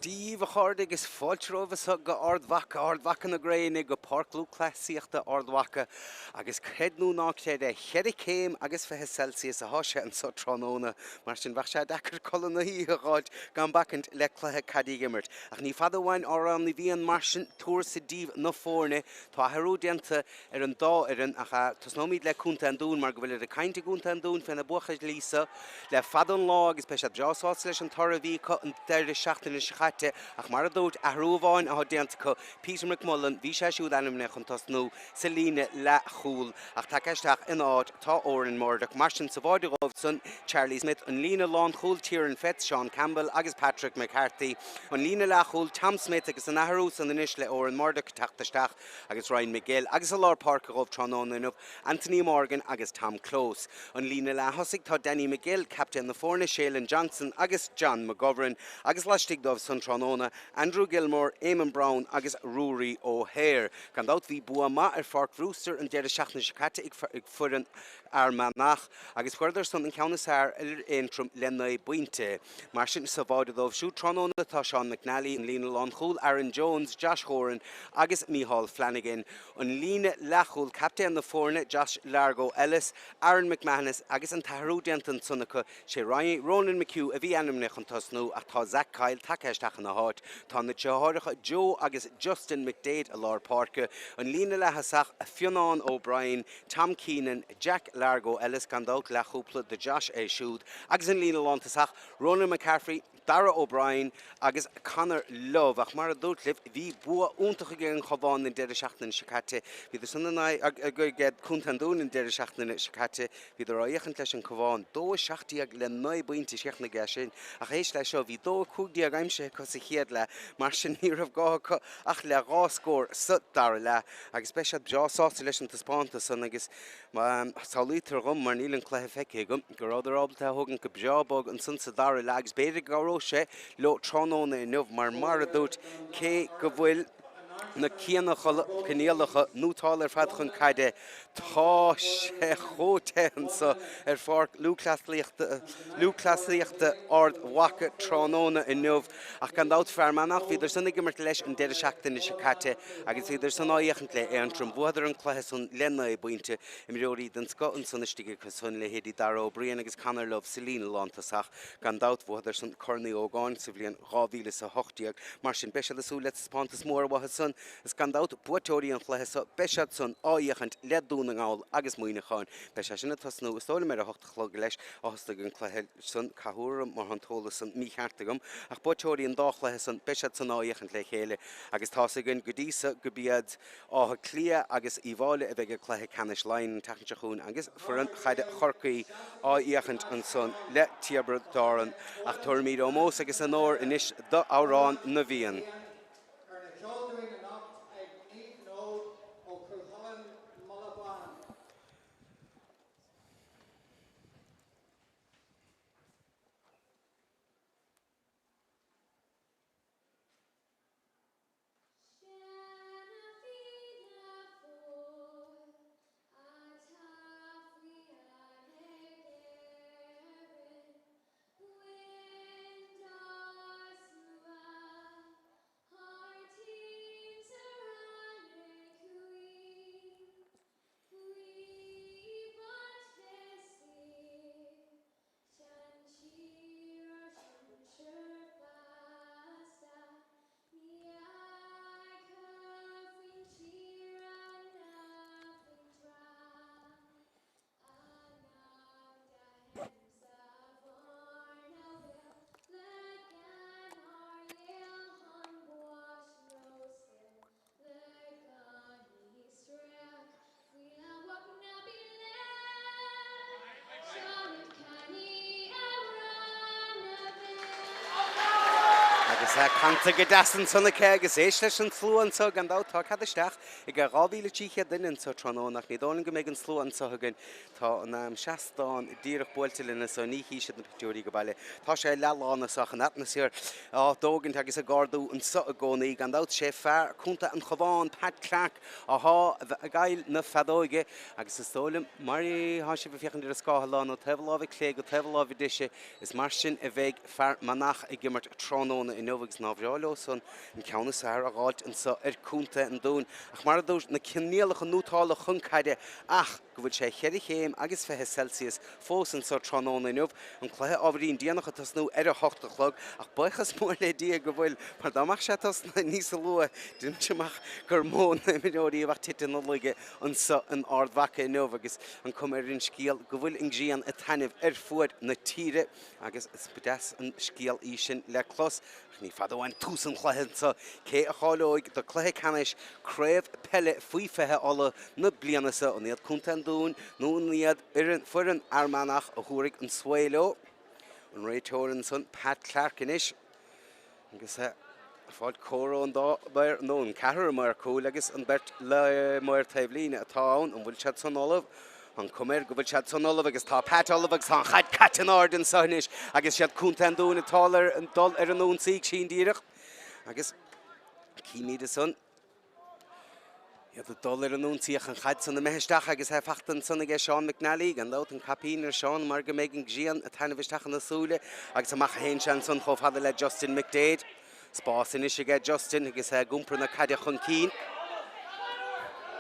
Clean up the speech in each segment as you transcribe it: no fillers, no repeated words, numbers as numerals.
Dia dhaoibh a chairde agus fáilte romhaibh anso go Ard Mhacha, Ard Mhacha na Gréine, go Páirc Lúthchleasaíochta Ard Mhacha agus creid nó ná creid é, cheithre céim agus 20 Celsius athá sé anso tráthnóna, mar sin bheadh sé deacair codladh na hoíche a dh'fháilt gan bacaint le cluiche caide a dh'imirt. Ach ní fada uainn Amhrán na bhFiann mar sin tabharfadsa daoibh na foirne, tá athrú déanta ar an dá fhoireann ach tosnóimid le Contae an Dúin mar go bhfuilid ag caint i gContae an Dúin fé na buachaillí so le fada an lá agus beidh siad breá sásta leis an toradh a bhí acu an deireadh seachtaine seo caite ach mar a dúirt, athrú amháin atá déanta acu, Peter McMullen, bhí sé siúd ainmnithe chun tosnú sa líne leathchúil ach tagtha isteach ina áit tá Odhrán Murdock. Mar sin sa bháide dhóibh san, Charlie Smith, an líne lánchúil, Ciarán Fetz, Seán Campbell agus Patrick McCarthy, an líne leathchúil, Tom Smith agus an athrú san anois le Odhrán Murdock ag teacht isteach agus Ryan McGill agus i lár páirce dhóibh tráthnóna inniu, Anthony Morgan agus Tom Close. An líne leath-thosaigh tá Danny McGill, captaen na foirne, Shailen Johnson agus John McGovern agus laistigh dóibh san tráthnóna, Andrew Gilmore, Eamon Browne agus Ruairí O'Hare. Gan dabht bhí bua maith ar Pháirc Bhrewster an deireadh seachtaine seo caite ag foireann Fhear Manach agus fuaireadar san an ceann is fearr ar Aontroim le 9 bpointe. Mar sin, sa bháide dóibh siúd tráthnóna tá Seán McNally, an líne lánchúil, Aaron Jones, Josh Horan agus Micheál Flanagan, an líne leathchúil, captaen na foirne, Josh Largo Ellis, Aaron McManus agus an t-athrú déanta ansan acu, sé Ronan McHugh a bhí ainmnithe chun tosnú ach tá Zach Kyle tagtha isteach ina háit. Tá na deartháireacha Joe agus Justin McDaid i lár páirce, an líne leath-thosach, Fionnán O'Brien, Tom Keenan, Jack Largo Ellis, gan dabht, leathchúpla do Josh é siúd, agus an líne lántosach, Ronan McCaffrey, Darragh O'Brien agus Conor Love. Ach mar a dúirt libh, bhí bua iontach ag an Chabhán an deireadh seachtaine seo caite. Bhíodar san in aghaidh ag Contae an Dúin an deireadh seachtaine seo caite. Bhíodar á fhéachaint leis an Cabhán. 2-17 le 9 bpointe chríochnaigh é sin. Ach éist leis seo, bhí 2-15 aimsithe acu sa chéad leath, mar sin ní raibh gá acu ach le dhá scór sa dara leath. Agus beidh siad breá sásta leis an taispeántas san agus samhlaítear dhom, mar níl an cluiche feicthe agam, go rabhadar ábalta é a thógaint go breá bog ansan sa dara leath agus b'fhéidir go gcabhróidh sé leo tráthnóna inniu mar, mar a dúirt, cé go bhfuil na coinníollacha nútáilte ar fad chun caide, tá sé chomh te anso ar Pháirc Lúthchleasaíochta Ard Mhacha tráthnóna inniu. Ach gan dabht, Fear Manach, bhíodar san ag imirt leis an deireadh seachtaine seo caite agus bhíodar san á fhéachaint le Aontroim. Bhuadar an cluiche san le 9 bpointe. Imreoirí den scoth ansan istigh acu san, leithéidí Dara Ó Briain agus Conor Love sa líne lántosach. Gan dabht, bhuadar san Corn Uí Ógáin sa bhliain 2018. Mar sin, beidh siad ag súil le taispeántas mór uathu san. Is gan dabht, buaiteoirí an chluiche so, beidh siad san á fhéachaint le Dún na nGall agus Muineachán. Beidh sé sin ag tosnú, is dóigh liom, ar a hocht a chlog leis a thosnaigh an cluiche san, caith orm má tá an t-eolas san mícheart agam, ach buaiteoirí an dá chluiche san, beidh siad san á fhéachaint le chéile agus tá's againn go dtí so go b'iad Áth Cliath agus Uíbh Fháilí a bheidh i gcluiche ceannais Laighean an tseachtain seo chugainn agus foireann chaide Chorcaí á fhéachaint ansan le Tiobraid Árann. Ach tabharfaimid ómós agus onóir anois do Amhrán na bhFiann. Arna cheol dúinn anocht ag Ethan Óg ó Chú Chulainn, Mullaghbawn. Seana Fhíona Fóill atá faoi fhear ag Éirinn, Bain dá slua thar tír sa Rannach Cuí, Faoi bhrat Mheisír, sean-tír ár sinsear feasta, Ní fheicfeá faoin tír ná faoin trá. Agus é canta go deas ansan aici agus éist leis an slua anso gan dabht tá cead isteach Ag 2,300 duine anseo tráthnóna ach ní dóigh liom go mbeidh an slua anseo againn. Tá an am seastán díreach buailte linn anseo, ní chí siad na pictiúirí go baile. Tá sé leathlán anseo ach an atmaisféar á dtógaint agus ag ardú anseo i gcónaí. Gan dabht sé fear Contae an Chabháin, Pat Clarke, athá ag fáil na feadóige agus is dóigh liom mar thá sibh ag féachaint ar an scáileán ó taobh a láimhe clé go taobh a láimhe deise, is mar sin a bheidh Fear Manach ag imirt tráthnóna inniu. inniu agus nár bhreá leo san an ceann is fearr a dh'fháilt anso ar Contae an Dúin. Ach mar a dúirt, na coinníollacha nótálta chun caide ach go bhfuil sé cheithre chéim agus 20 Celsius fós anso tráthnóna inniu, an cluiche ábhairín déanach ag tosnú ar a hocht a chlog, ach buíochas mór le Dia go bhfuil, mar dá mbeadh sé tosnaithe níosa luaithe, deinimse amach gur mó na himreoirí a bheadh tite ina laige anso in Ard Mhacha inniu agus an cuma ar an scéal go bhfuil an ghrian ag taitneamh ar fuaid na tíre agus is deas an scéal í sin le clos. Ach ní fada uainn tús an chluiche anso. Cé a cháileoidh do cluiche ceannais Craobh Peile Faoi 20 Uladh na bliana seo? An iad Contae an Dúin nó an iad foireann Fhear Manach a thabharfaidh an svae leo? An réiteoir ansan, Pat Clarke anois agus é ag fáil comhairle ón dá mhaor, nó an ceathrar maor cúil agus an bheirt maor taobhlíne atá ann. An bhfuil siad san ullamh? An cuma air go bhfuil siad san ullamh agus tá Pat ullamh agus tá an chaid caite in airde anseo anois agus siad Contae an Dúin atá le dul ar an ionsaí sin díreach agus címid ansan iad ag dul ar an ionsaí ach an chaid san imithe isteach agus é fachta ansan aige Seán McNally. Gan dabht an caipín ar Seán mar go mbeidh an ghrian ag taitneamh isteach ina súile agus amach a théann sé ansan chomh fada le Justin McDaid. Spás anois aige Justin agus é ag iompar na caide chun cinn.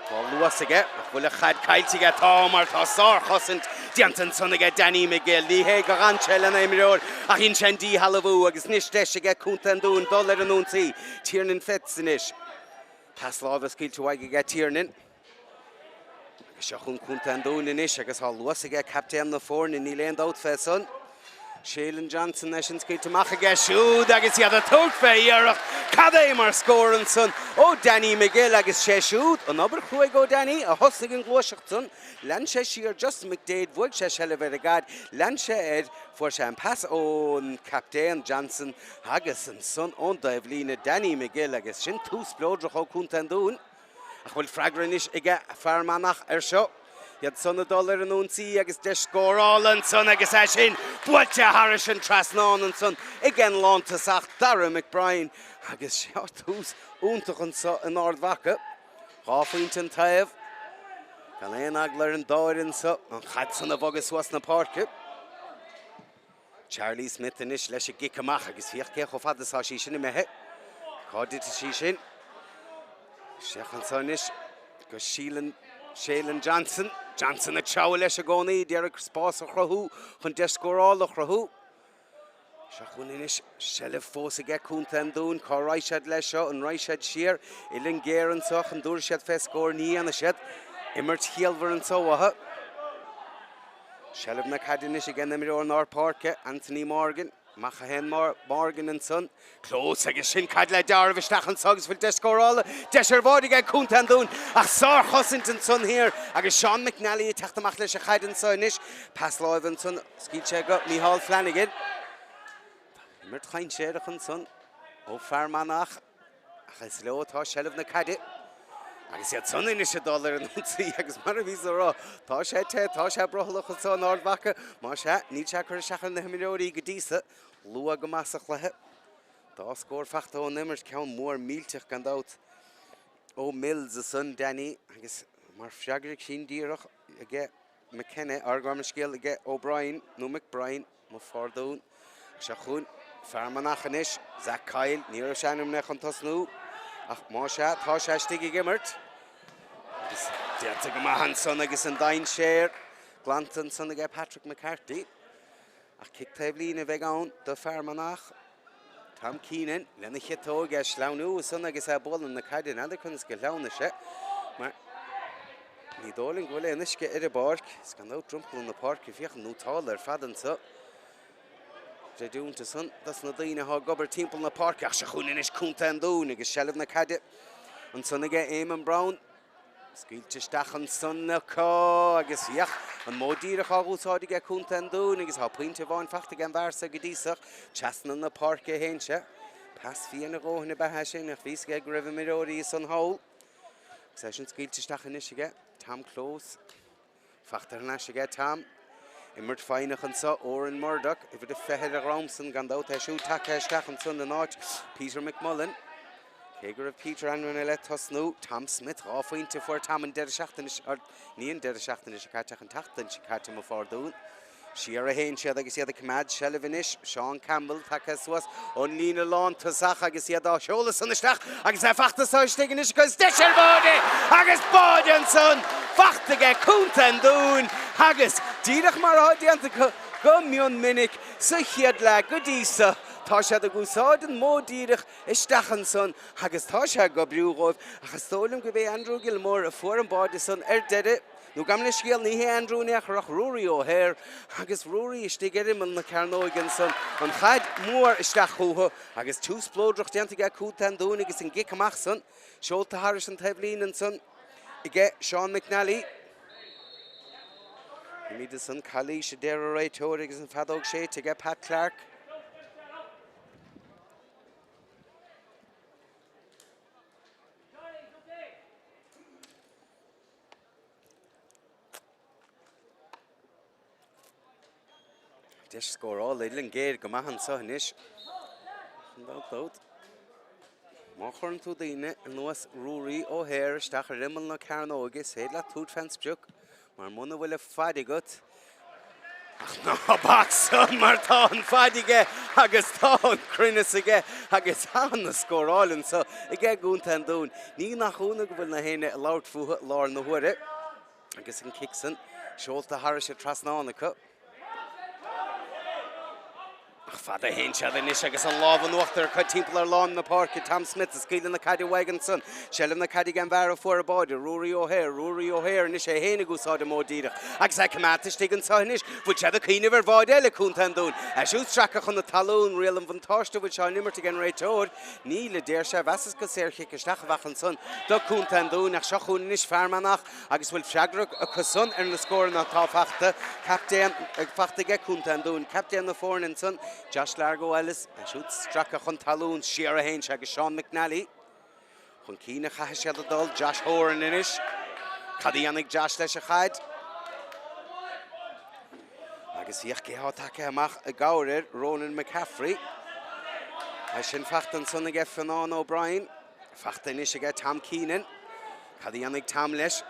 Tá luas aige, ach bhfuil an chaid caillte aige? Tá, mar tá sárchosaint déanta ansan aige Danny McGill. Ní hé gur fhan sé lena imreoir ach dhein sé an díshealbhú agus anois deis aige Contae an Dúin dul ar an ionsaí. Tiernan Fitz anois. Pas láimhe scaoilte uaidh aige Tiernan. Agus seo chugainn Contae an Dúin anois agus tá luas aige captaen na foirne, níl aon dabht fé san. Shealin Johnson é sin scaoilte amach aige siúd agus iad ag tabhairt fé iarracht. Cad é mar scór ansan ó Danny McGill agus sé siúd an obair chruaidh ó Danny a thosnaigh an ghluaiseacht san. Lean sé siar Justin McDaid, bhuaigh sé seilbh ar an gcaid, lean sé air, fuair sé an pas ón captaen Johnson agus ansan ón dtaobhlíne Danny McGill agus sin tús spleodrach ó Contae an Dúin. Ach bhfuil freagra anois aige Fear Manach air seo? Iad san ag dul ar an ionsaí agus deis scórála ansan agus é sin buailte thairis an trasnán ansan ag an lántosach Dara McBrien agus seo tús iontach anso in Ard Mhacha. 2 phointe an taobh. Gan aon eagla ar an dá fhoireann seo an chaid san a bhogadh suas na páirce. Charlie Smith anois leis an gcic amach agus féach cé chomh fada is tá sí sin imithe. Cá dtitfidh sí sin? Isteach anso anois go Sheelan, Shealin Johnson. Johnson ag treabhadh leis i gcónaí, ag iarraidh spás a chruthú chun deis scórála a chruthú. Seo chugainn anois, seilbh fós aige Contae an Dúin. Cá raghaidh siad leis seo? An raghaidh siad siar? Uillinn géar anso ach an dtabharfaidh siad fé scór? Ní dhéanfaidh siad. Imirt chiallmhar anso uathu. Seilbh na caide anois ag an imreoir lár páirce, Anthony Morgan. Amach a théann Morgan ansan. Close agus sin caid le deáramh isteach anso agus bhfuil deis scórála, deis ar bháide aige Contae an Dúin ach sárchosaint ansan thiar agus Seán McNally ag teacht amach leis an chaid anso anois. Pas láimhe ansan, scaoil sé go Micheál Flanagan. Imirt dhainséarach ansan ó Fear Manach. Ach is leo atá seilbh na caide agus iad san anois ag dul ar an ionsaí agus mar a bhíos a rá, tá sé te, tá sé brothallach anso in Ard Mhacha. Más ea, níl sé ag cur isteach ar na himreoirí go dtí so. Luath go maith sa chluiche. Dá scór fachta ón imirt, ceann mór millteach gan dabht ó Mills ansan, Danny, agus mar freagra cinn díreach aige McKenna, ár gabh mo leithscéal aige O'Brien nó McBrien. Mo phardún. Seo chugainn Fear Manach anois, Zach Kyle. Ní raibh sé ainmnithe chun tosnú, ach más ea, tá sé istigh ag imirt. Agus déanta go maith ansan agus an dainséar glanta ansan aige Patrick McCarthy. Ach cic taobhlíne a bheidh ann do Fear Manach. Tom Keenan lena chiotóg ag sleamhnú ansan agus é ag bualadh na caide. N'fheadar conas gur shleamhnaigh sé mar ní dóigh liom go bhfuil aon uisce ar an bpáirc. Is gan dabht dromchla na páirce, féach an nótáil ar fad anso. Creidiúint ansan dos na daoine atá ag obair timpeall na páirce. Ach seo chugainn anois Contae an Dúin agus seilbh na caide ansan aige Eamon Brown. Scaoilte isteach ansan acu agus féach an modh díreach á úsáid aige Contae an Dúin agus tá pointe amháin fachta ag an bhfear so go dtí so. Trasna na páirce a théann sé. Pas fiáin a dhóthain ab ea é sin ach bhí 'fhios aige go raibh imreoirí ansan thall. Agus é sin scaoilte isteach anois aige Tom Close. Fachta thar n-ais aige Tom. Imirt foighneach anso, Oran Murdoch, uimhir a 20 ar a dhromsan, gan dabht, é siúd tagtha isteach ansan in áit Peter McMullen. Cé go raibh Peter ainmnithe le tosnú, Tom Smith, 2 phointe a fuair Tom an deireadh seachtaine, ní an deireadh seachtaine seo caite ach an tseachtain seo caite, mo phardún. Siar a théann siad agus iad ag coimeád seilbh anois. Seán Campbell tagtha suas ón líne lántosach agus iad á sheoladh san isteach agus é fachta anso istigh anois agus deis ar bháide agus báide ansan fachta aige Contae an Dúin agus díreach mar atá déanta acu go mion minic sa chéad leath go dtí so tá siad ag úsáid an modh díreach isteach ansan agus tá sé ag oibriú dhóibh ach is dóigh liom gurb é Andrew Gilmore a fuair an báide san ar deireadh. Nó gabh mo leithscéal, ní hé Andrew in aon chor ach Ruairí O'Hare agus Ruairí istigh ar imeall na cearnóige ansan, an chaid mhór isteach chucu agus tús spleodrach déanta aige Contae an Dúin agus an cic amach san seolta thairis an taobhlíne ansan aige Seán McNally. Imíd ansan calaois a deir an réiteoir agus an feadóg séidte aige Pat Clarke. Deis scórála Uillinn géar go maith anseo anois. Má chuireann tú daoine ar nós Ruairí O'Hare isteach ar imeall na cearnóige, is féidir leat tabhairt fén sprioc mar muna bhfuil an faid agat, Ach ná bac san mar tá an faid aige agus tá an cruinneas aige agus ana-scóráil anso aige i gContae an Dúin. Ní nach ionadh go bhfuil na héinne ag labhairt fúthu i lár na huaire agus an cic san seolta thairis an trasnán acu. Ach fada a théann siad anois agus an lámh in uachtar acu timpeall ar lán na páirce. Tom Smith ag scaoileadh na caide uaidh ansan. Seilbh na caide ag an bhfear a fuair an báide, Ruairí O'Hare. Ruairí O'Hare anois é féin ag úsáid an modh díreach agus é coimeádta istigh anseo anois. Bhfuil siad ag cuimhneamh ar bháide eile, Contae an Dúin? É siúd sractha chun na talún. Riail an bhuntáiste bhfuil seo in imirt ag an réiteoir. Níl, a deir sé. Mheasas gur saorchic isteach a bheadh ansan do Contae an Dúin ach seo chugainn anois Fear Manach. Agus bhfuil freagra acu san ar na scóranna atá fachta, captaen fachta aige Contae an Dúin, captaen na foirne ansan, Josh Largo Ellis, é siúd stractha chun talún, siar a théann sé go Seán McNally. Chun cinn a chaithfidh siad a dhul, Josh Horan anois. Cad a dhéanfaidh Josh leis an chaid? Agus féach cé atá tagtha amach i gcabhair air, Ronan McCaffrey. É sin fachta ansan aige Fionán O'Brien. Fachta anois aige Tom Keenan. Cad a dhéanfaidh Tom leis?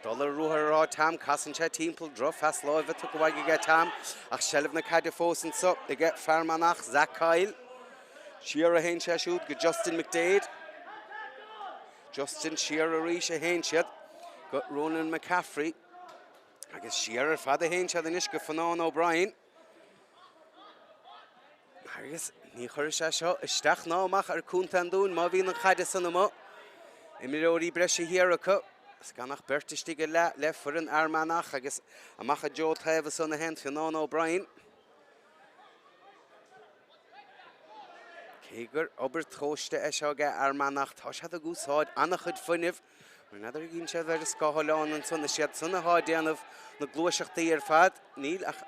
Dul ar ruathar atá Tom, casann sé timpeall, drochphas láimhe tugtha uaidh aige Tom, ach seilbh na caide fós anso aige Fear Manach, Zach Kyle. Siar a théann sé siúd go Justin McDaid. Justin siar arís a théann siad go Ronan McCaffrey. Agus siar ar fad a théann siad anois go Fionán O'Brien. Agus ní chuirfidh sé seo isteach ná amach ar Contae an Dúin má bhíonn an chaid san amuigh. Imreoirí breise thiar acu. Is gan ach beirt istigh i leath le foireann Fhear Manach agus amach i dtreo taobh ansan a théann Fionán O'Brien. Cé gur obair tomhaiste é seo ag Fhear Manach, tá siad ag úsáid an-chuid fuinnimh. Mar n'fheadar an gcíonn sibh ar an scáileán ansan, is iad san atá ag déanamh na gluaiseachtaí ar fad. Níl ach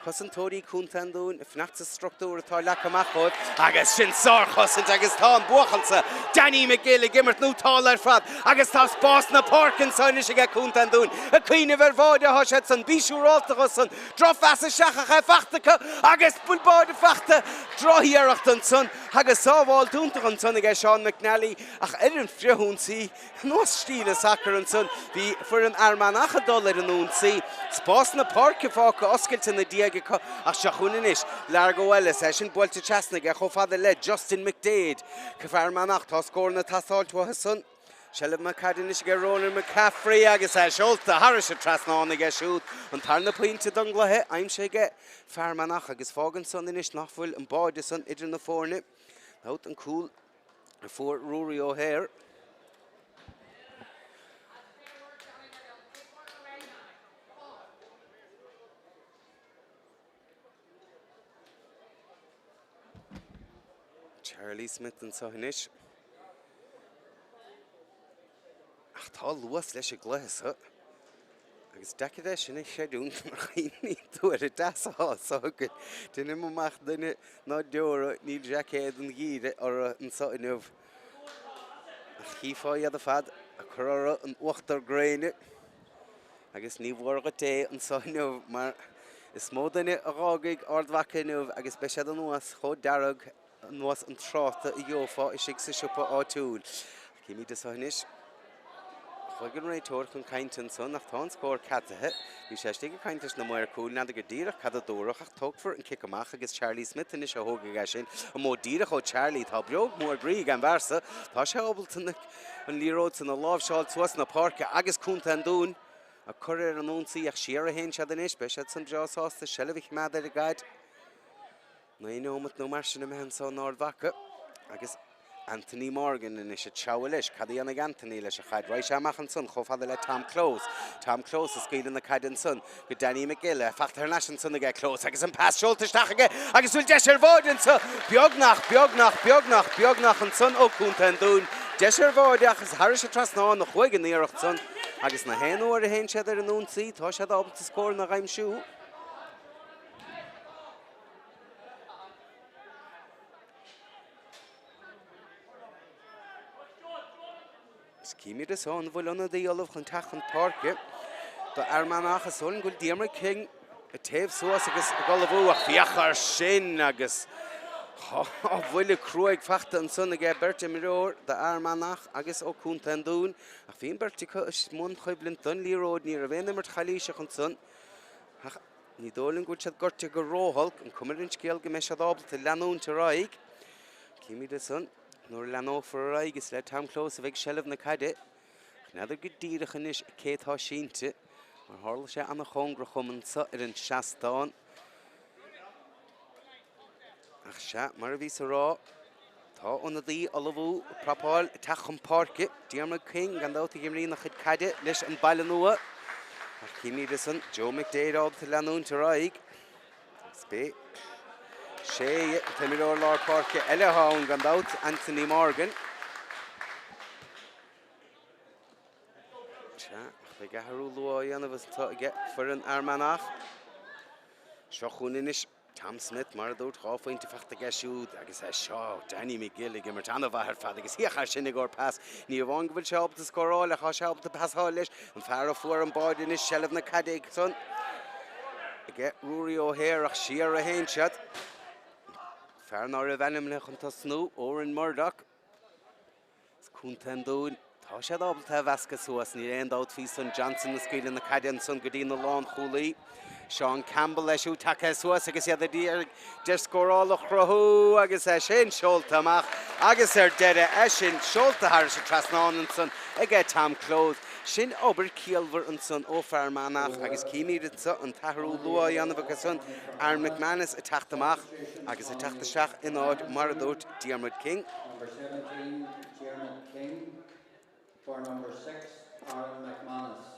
cosantóirí Contae an Dúin ag fanacht sa struchtúr atá leagtha amach dóibh. Agus sin sárchosaint agus tá an buachaill sa, Danny McGill, ag imirt nótálta ar fad agus tá spás na páirce anso anois aige Contae an Dúin. Ag cuimhneamh ar bháide atá siad san, bí siúrálta dhó san, drochphas isteach ach é fachta acu agus bhfuil báide fachta, drochiarracht ansan agus sábháilt iontach ansan aige Seán McNally ach ar an frithionsaí Ar nós stíle sacair ansan, bhí foireann Fhear Manach ag dul ar an ionsaí. Spás na páirce fágtha oscailte ina diaidh acu ach seo chugainn anois Largo Ellis, é sin buailte trasna aige chomh fada le Justin McDaid. Fear Manach, tá scóranna ag teastáilt uathu san. Seilbh na caide anois aige Ronan McCaffrey agus é seolta thairis an trasnán aige siúd. An tarna pointe don gcluiche aimsithe aige Fear Manach agus fágann san anois nach bhfuil an báide san idir na foirne. Out an cúl a fuair Ruairí O'Hare. Charlie Smith anseo anois. Ach tá luas leis an gcluiche seo. Agus deacair é sin a chreidiúint mar chuimhníonn tú ar an dteas atá anseo againn. Deinim amach duine ná deora, níl seaicéad an gheimhridh orthu anseo inniu. Ach chífeá iad ar fad ag cur orthu an uachtar gréine. Agus ní mhór dhuit é anseo inniu mar is mó duine a dh'fhágfaidh Ard Mhacha inniu agus beidh siad anuas chomh dearg anuas an tráta a gheofá istigh sa siopa áitiúil. Címid anseo anois. Chuaigh an réiteoir chun cainte ansan ach tá an scór ceadaithe. Bhí sé istigh ag caint leis na maoir cúil, n'fheadar go díreach cad a dúradh ach tógfar an cic amach agus Charlie Smith anois a thógfaidh é sin. Amuigh díreach ó Charlie, tá bróg mhór groí ag an bhfear so. Tá sé ábalta an liathróid san a láimhseáil suas na páirce agus Contae an Dúin ag cur ar an ionsaí ach siar a théann siad anois. Beidh siad san breá sásta seilbh a choimeád ar an gcaid. 9 nóimeat nó mar sin imithe anso in Ard Mhacha agus Anthony Morgan anois ag treabhadh leis. Cad a dhéanfaidh Anthony leis an chaid? Raghaidh sé amach ansan chomh fada le Tom Close. Tom Close ag scaoileadh na caide ansan go Danny McGill. Fachta thar n-ais ansan aige Close agus an pas seolta isteach aige agus bhfuil deis ar bháide anso? Beagnach, beagnach, beagnach, beagnach ansan ó Contae an Dúin. Deis ar bháide ach is thairis an trasnán a chuaigh an iarracht san agus na haon uair a théann siad ar an ionsaí tá siad ábalta scóranna a aimsiú. Is címid anso an bhfuil ionadaí ullamh chun teacht chun páirce do Fhear Manach. Is dóigh liom go bhfuil Diarmuid King ag téamh suas agus ag ullmhú ach féach air sin agus tá buille cruaidh fachta ansan aige beirt imreoir d'Fhear Manach agus ó Contae an Dúin ach bhí an beirt acu i mbun choimhlint don liathróid. Ní raibh aon imirt chalaoiseach ansan ach Ní dóigh liom go bhfuil siad gortaithe go róholc, an cuma ar an scéal go mbeidh siad ábalta leanúint ar aghaidh. Címid ansan nuair a leanófar ar aghaidh is le Tom Close a bheidh seilbh na caide. Ach n'fheadar go díreach anois cé atá sínte, mar tharla sé an-chóngarach dhom anso ar an seastán. Ach sea, mar a bhíos a rá, tá ionadaí ullamh ag prapáil ag teacht chun páirce. Diarmuid King, gan dabht, ag imríonn a chuid caide leis an Baile Nua. Ach címid ansan Joe McDaid ábalta leanúint ar aghaidh. Agus b'é sé an t-imreoir lár páirce eile atá ann, gan dabht, Anthony Morgan. Sea, ach beidh athrú luath á dhéanamh anseo aige foireann Fhear Manach. Seo chugainn anois. Tom Smith, mar a dúirt, 2 phointe fachta aige siúd agus é seo, Danny McGill ag imirt an-mhaith ar fad agus féach air sin i gcomhair pas. Ní amháin go bhfuil sé ábalta scóráil ach tá sé ábalta pasáil leis. An fear a fuair an báide anois, seilbh na caide aige san aige Ruairí O'Hare ach siar a théann siad. Fear ná raibh ainmnithe chun tosnú, Odhrán Murdock. Is Contae an Dúin, tá siad ábalta a mheascadh suas, níl aon dabht faoi san. Johnson ag scaoileadh na caide ansan go dtí na lánchúlaí. Seán Campbell leis siúd tagtha suas agus iad ag iarraidh deis scórála a chruthú agus é sin seolta amach agus ar deireadh é sin seolta thairis an trasnán ansan aige Tom Close. Sin obair ciallmhar ansan ó Fear Manach agus címid anso an t-athrú luath á dhéanamh acu san, Aaron McManus ag teacht amach agus ag teacht isteach in áit mar a dúirt Diarmuid King. Number 17, Diarmuid King for number 6, Aaron McManus.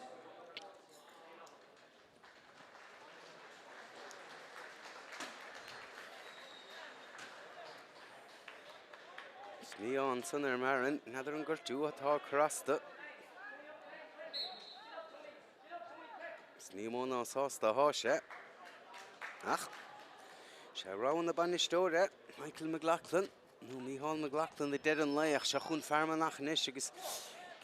Is mí-ádh ansan ar Marin, n'fheadar an gortú atá ag cur as dó. Is ní mó ná sásta athá sé. Ach, sé rogha na bainisteora, Michael McLaughlin, nó Mícheál McLaughlin ag deireadh an lae, ach seo chugainn Fear Manach anois agus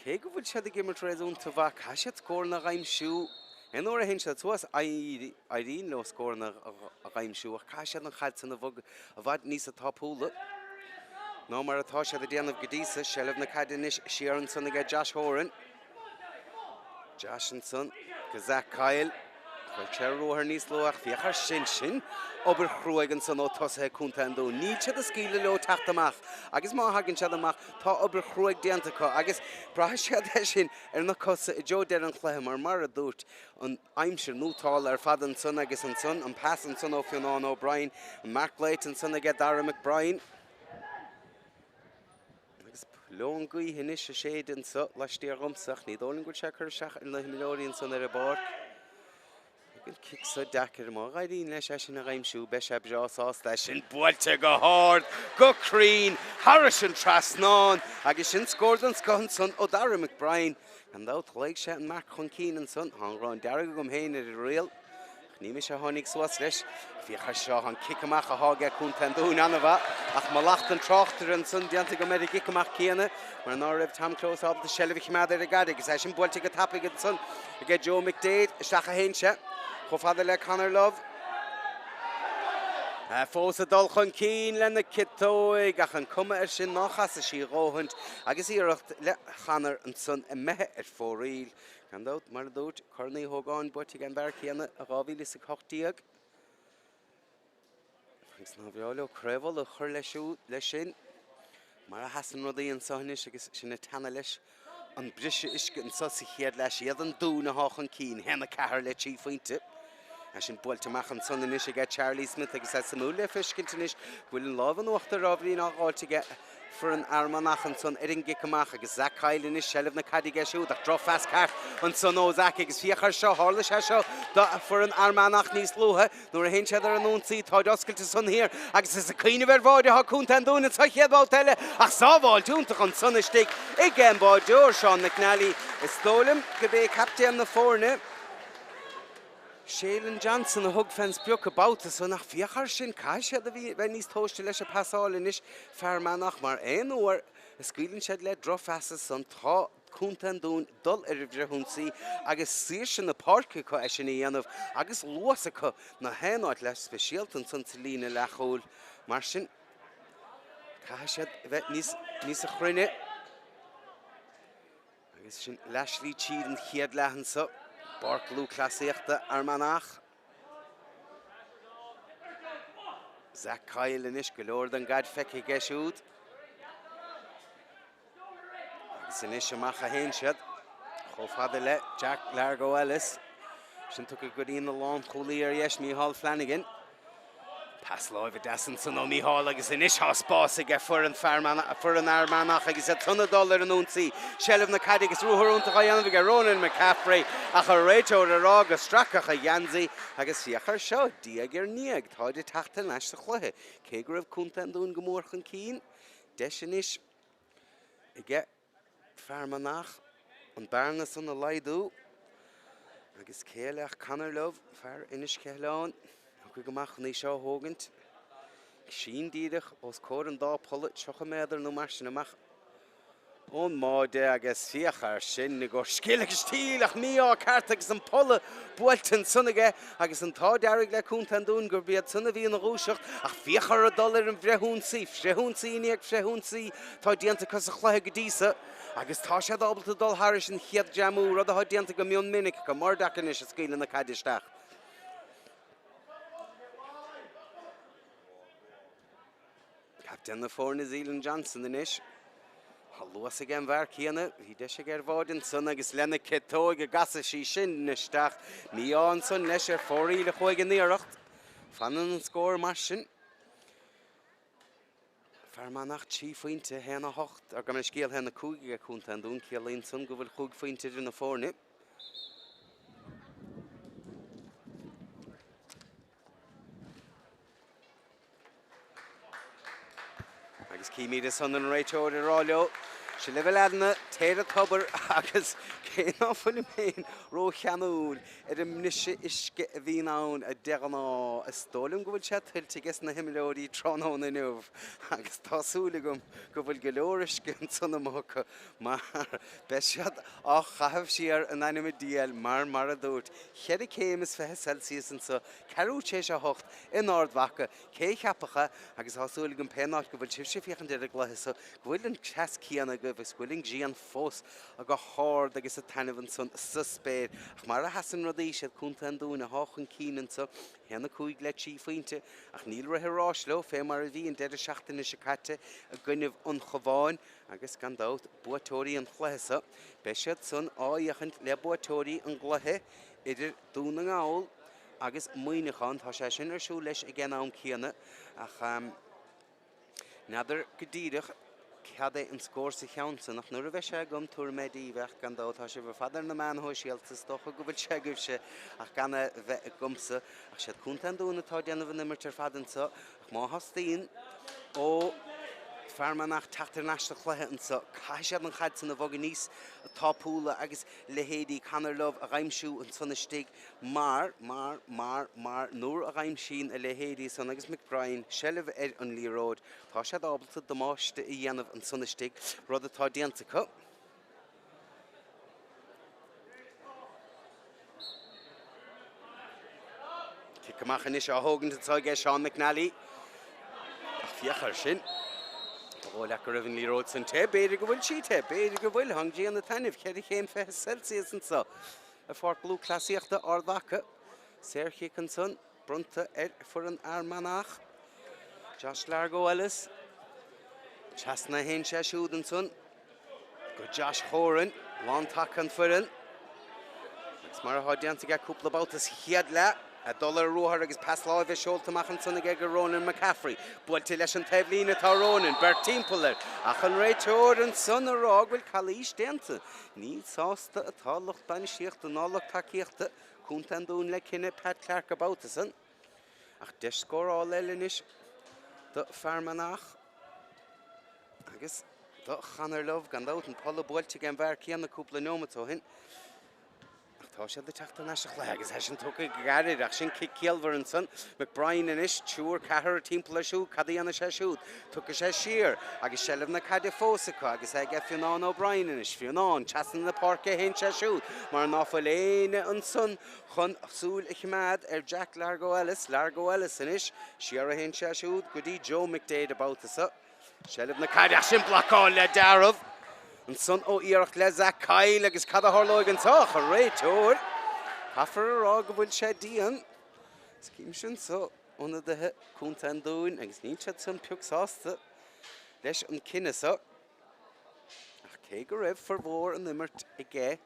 cé go bhfuil siad ag imirt réasúnta mhaith, caithfidh siad scóranna a aimsiú. Aon uair a théann siad suas, éiríonn leo scóranna a aimsiú ach caithfidh siad an chaid san a bhogadh i bhfad níosa tapúla ná mar atá siad ag déanamh go dtí so. Seilbh na caide anois siar ansan aige Josh Horan. Josh ansan go Zach Kyle. Chuir sé ruathar níos luaithe ach féach air sin, sin obair chruaidh ansan ó tosaithe Contae an Dúin. Níl siad ag scaoileadh leo teacht amach agus má thagann siad amach tá obair chruaidh déanta acu agus braithfidh siad é sin ar na cosa i dtreo deireadh an chluiche mar mar a dúirt an aimsir nótálta ar fad ansan agus ansan an pas ansan ó Fionán O'Brien, an marc glaoite ansan aige Dara McBrien. Agus leon gaoithe anois ag séideadh anso laistiar dhomsa, ach ní dóigh liom go bhfuil sé ag cur isteach ar na himreoirí ansan ar an bpáirc. Ag an cic so deacair, má éiríonn leis é sin a aimsiú, beidh sé breá sásta. É sin buailte go hard, go cruinn, thairis an trasnán, agus sin scór den scoth ansan ó Dara McBrien. Gan dabht, ghlaoigh sé an marc chun cinn ansan. Tá an ghráin dearg agam féin ar an riail. Ní mise a tháinig suas leis. Féach air seo, an cic amach atá aige Contae an Dúin an-mhaith, ach mallacht an tráchtaire ansan déanta agam ar an gcic amach céanna, mar ná raibh Tom Close ábalta seilbh a choimeád ar an gcaid agus é sin buailte go tapaidh ansan aige Joe McDaid. Isteach a théann sé, chomh fada le Conor Love. Fós ag dul chun cinn le na ciotóig ach an cuma air sin ná chasfaidh sí a dhóthaint agus iarracht le Conor ansan imithe ar fóraoil. Gan dabht, mar a dúirt, Corn Uí Ógáin buaite ag an bhfear céanna i 2018. Agus nár bhreá leo Craobh Uladh a chur leis siúd, leis sin. Mar a sheasann rudaí anseo anois agus sinn ag teannadh leis an briseadh uisce anseo sa chéad leath, siad an Dún atá chun cinn, 1-4 le 3 phointe. É sin buailte amach ansan anois aige Charlie Smith agus é suimiúil le feiscint anois go bhfuil an lámh in uachtar ábhairín á dh'fháilt aige foireann Fhear Manach ansan ar an gcic amach agus Zach Kyle anois, seilbh na caide aige siúd ach drochphas ceart ansan ó Zach agus féach air seo, tharla sé seo do foireann Fhear Manach níos luaithe nuair a théann siad ar an ionsaí, táid oscailte ansan thiar agus is ag cuimhneamh ar bháide atá Contae an Dúin anso chéad bhabhta eile ach sábháilt iontach ansan istigh ag an báideoir Seán McNally. Is dóigh liom gurb é captaen na foirne, Shailen Johnson a thug fén sprioc an babhta san ach féach air sin, caithfidh siad a bheith níos tomhaiste leis an bpasáil anois, Fear Manach, mar aon uair a scaoileann siad le drochphas ansan tá Contae an Dúin dul ar an bhfrithionsaí agus saoirse na páirce acu é sin a dhéanamh agus luas acu na haon áit le speisialta ansan sa líne leathchúil. Mar sin caithfidh siad a bheith níos níosa chruinne. Agus sin leathshlí tríd an chéad leath anso, bPáirc Lúthchleasaíochta Fhear Manach. Zach Kyle anois, go leor den gcaid feicthe aige siúd. Agus anois amach a théann siad, chomh fada le Jack Largo Ellis. Sin tugtha go dtí an lánchúlaí ar dheis, Micheál Flanagan. Pas láimhe deas ansan ó Mícheál agus anois tá spás aige foireann Fear Manach, foireann Fhear Manach agus iad san ag dul ar an ionsaí. Seilbh na caide agus ruathar iontach á dhéanamh aige Ronan McCaffrey ach an réiteoir ag rá go stracach a gheansaí agus féach air seo, diaidh ar ndiaidh, táid ag teacht thar n-ais sa chluiche. Cé go raibh Contae an Dúin go mór chun cinn, deis anois aige Fear Manach an bearna san a laghdú agus cé eile ach Conor Love, fear Inis Ceithleann, a thiocfaidh amach chun í seo a thógaint. Sin díreach os comhair an dá polla, 30 méadar nó mar sin amach ón mbáide agus féach air sin i gcomhair scil agus stíl ach mí-ádh ceart agus an polla buailte ansan aige agus an t-ádh dearg le Contae an Dúin gurb iad san a bhí ina dhúiseacht ach féach orthu dul ar an bhfrithionsaí, frithionsaí i ndiaidh frithionsaí atá déanta acu sa chluiche go dtí so agus tá siad ábalta dul thairis an chéad greamú, rud atá déanta go mion minic acu. Murdoch anois ag scaoileadh na caide isteach. Captaen na foirne Zealand Johnson anois. Tá luas ag an bhfear céanna. Bhí deis aige ar bháide ansan agus lena ciotóig a gcasadh sí sin isteach. Mí-ádh ansan leis ar fóraoil a chuaigh an iarracht. Fanann an scór mar sin. Fear Manach 3 phointe, 1, 8, ar gabh mo leithscéal 1, 5 aige Contae an Dúin. Ciallaíonn san go bhfuil chúig phointe idir na foirne. Agus címid ansan an réiteoir ag rá leo, Seo libh a leaideanna, téir an tobar agus cé ná fuilim féin rócheanúil ar an mbriseadh uisce a bhíonn ann de ghnáth, is dóigh liom go bhfuil sé tuillte aige na himreoirí tráthnóna inniu agus tá súil agam go bhfuil go leor uisce ansan amuigh acu mar beidh siad á chaitheamh siar in ainm a diabhail mar mar a dúirt, cheithre céim is 20 Celsius anso, ceathrú tar éis a hocht in Ard Mhacha, cé a cheapfadh é, agus tá súil agam pé áit go bhfuil sibhse ag féachaint ar an gcluiche so, go bhfuil an teas céanna agaibh agus go bhfuil an ghrian fós go hard agus ag taitneamh ansan sa spéir. Ach mar a sheasann rudaí, siad Contae an Dúin athá chun cinn anso, 1-5 le 3 phointe, ach níl rith an ráis leo fé mar a bhí an deireadh seachtaine seo caite i gcoinnibh an Chabháin, agus gan dabht buaiteoirí an chluiche so, beidh siad san á fhéachaint le buaiteoirí an gcluiche idir Dún na nGall agus Muineachán. Tá sé sin ar siúl leis ag an am céanna ach n'fheadar go díreach cad é an scór sa cheann san ach nuair a bheidh sé agam tabharfaidh mé daoibh é ach gan dabht tá sibh ar fad ar na meáin shóisialta is dócha go bhfuil sé agaibhse ach gan é bheith agamsa. Ach siad Contae an Dúin atá ag déanamh an imirt ar fad anseo ach má theastaíonn ó Fear Manach teacht thar n-ais sa chluiche anseo caithfidh siad an chaid san a bhogadh níos tapúla agus leithéidí Conor Love a dh'aimsiú ansan istigh mar, mar, mar, mar, nuair a dh'aimsíonn a leithéidí san agus McBrien seilbh ar an liathróid, tá siad ábalta damáiste a dhéanamh ansan istigh, rud atá déanta acu. Cic amach anois á thógaint anseo aige Seán McNally. Ach féach air sin. Ba dhóigh leat go raibh an liathróid san te. B'fhéidir go bhfuil sí te. B'fhéidir go bhfuil. Tá an ghrian ag taitneamh. Cheithre chéim 20 Celsius anseo i Pháirc Lúthchleasaíochta Ard Mhacha. Saorchic ansan bronnta ar foireann Fhear Manach. Josh Largo Ellis. Trasna a théann sé siúd ansan. Go Josh Horan, lántaca an foireann. Agus mar atá déanta aige cúpla babhta sa chéad leath, ag dul ar ruathar agus pas láimhe seolta amach ansan aige go Ronan McCaffrey. Buailte leis an taobhlíne atá Ronan, beirt timpeall air, ach an réiteoir ansan a rá go bhfuil calaois déanta. Ní sásta atá lucht bainistíochta ná lucht tacaíochta Contae an Dúin le cinneadh Pat Clarke an babhta san. Ach deis scórála eile anois do Fear Manach agus do Chonor Love, gan dabht, an polla buailte ag an bhfear céanna cúpla neomat ó shin. Ach tá siad ag teacht thar n-ais sa chluiche agus é sin tugtha go gairid ach sin cic ciallmhar ansan. McBrien anois, triúr, ceathrar timpeall air siúd, cad a dhéanfaidh sé siúd? Tiocfaidh sé siar agus seilbh na caide fós acu agus é aige Fionán O'Brien anois. Fionán, trasna na páirce a théann sé siúd mar ná fuil éinne ansan chun súil a choimeád ar Jack Largo Ellis, Largo Ellis anois, siar a théann sé siúd go dtí Joe McDaid an babhta seo. Seilbh na caide, ach sin blocáil le dealramh ansan ó iarracht le Zach Kyle agus cad a tharlóidh anseo ach an réiteoir, caithfear a rá go bhfuil sé dian. Is címse anseo ionadaithe Contae an Dúin agus níl siad san pioc sásta leis an cinneadh seo. Ach cé go raibh formhór an imirt aige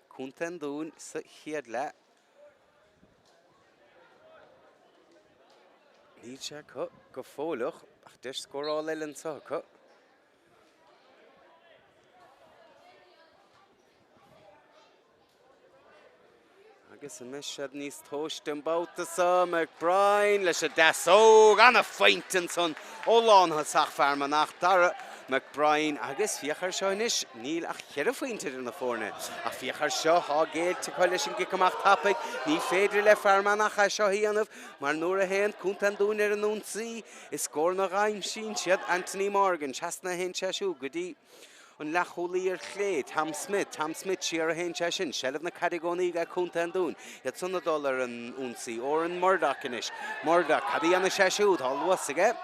Contae an Dúin sa chéad leath. Níl sé acu go fóilleach ach deis scórála eile anseo acu. Agus an mbeidh siad níos tomhaiste an babhta seo? McBrien leis an deasóg, ana-phointe ansan ó lánthosach Fear Manach, Darragh McBrien. Agus féach air seo anois, níl ach cheithre phointe idir na foirne. Ach féach air seo, tá géillte acu leis an gcic amach tapaidh. Ní féidir le Fear Manach é seo a dhéanamh mar nuair a théann Contae an Dúin ar an ionsaí, is scóranna a aimsíonn siad. Anthony Morgan, trasna a théann sé siúd go dtí An leathchúlaí ar chlé, Tom Smith, Tom Smith, siar a théann sé sin, seilbh na caide i gcónaí ag Contae an Dúin, iad san ag dul ar an ionsaí. Oran Murdoch anois. Murdoch, cad a dhéanfaidh sé siúd? Tá luas aige.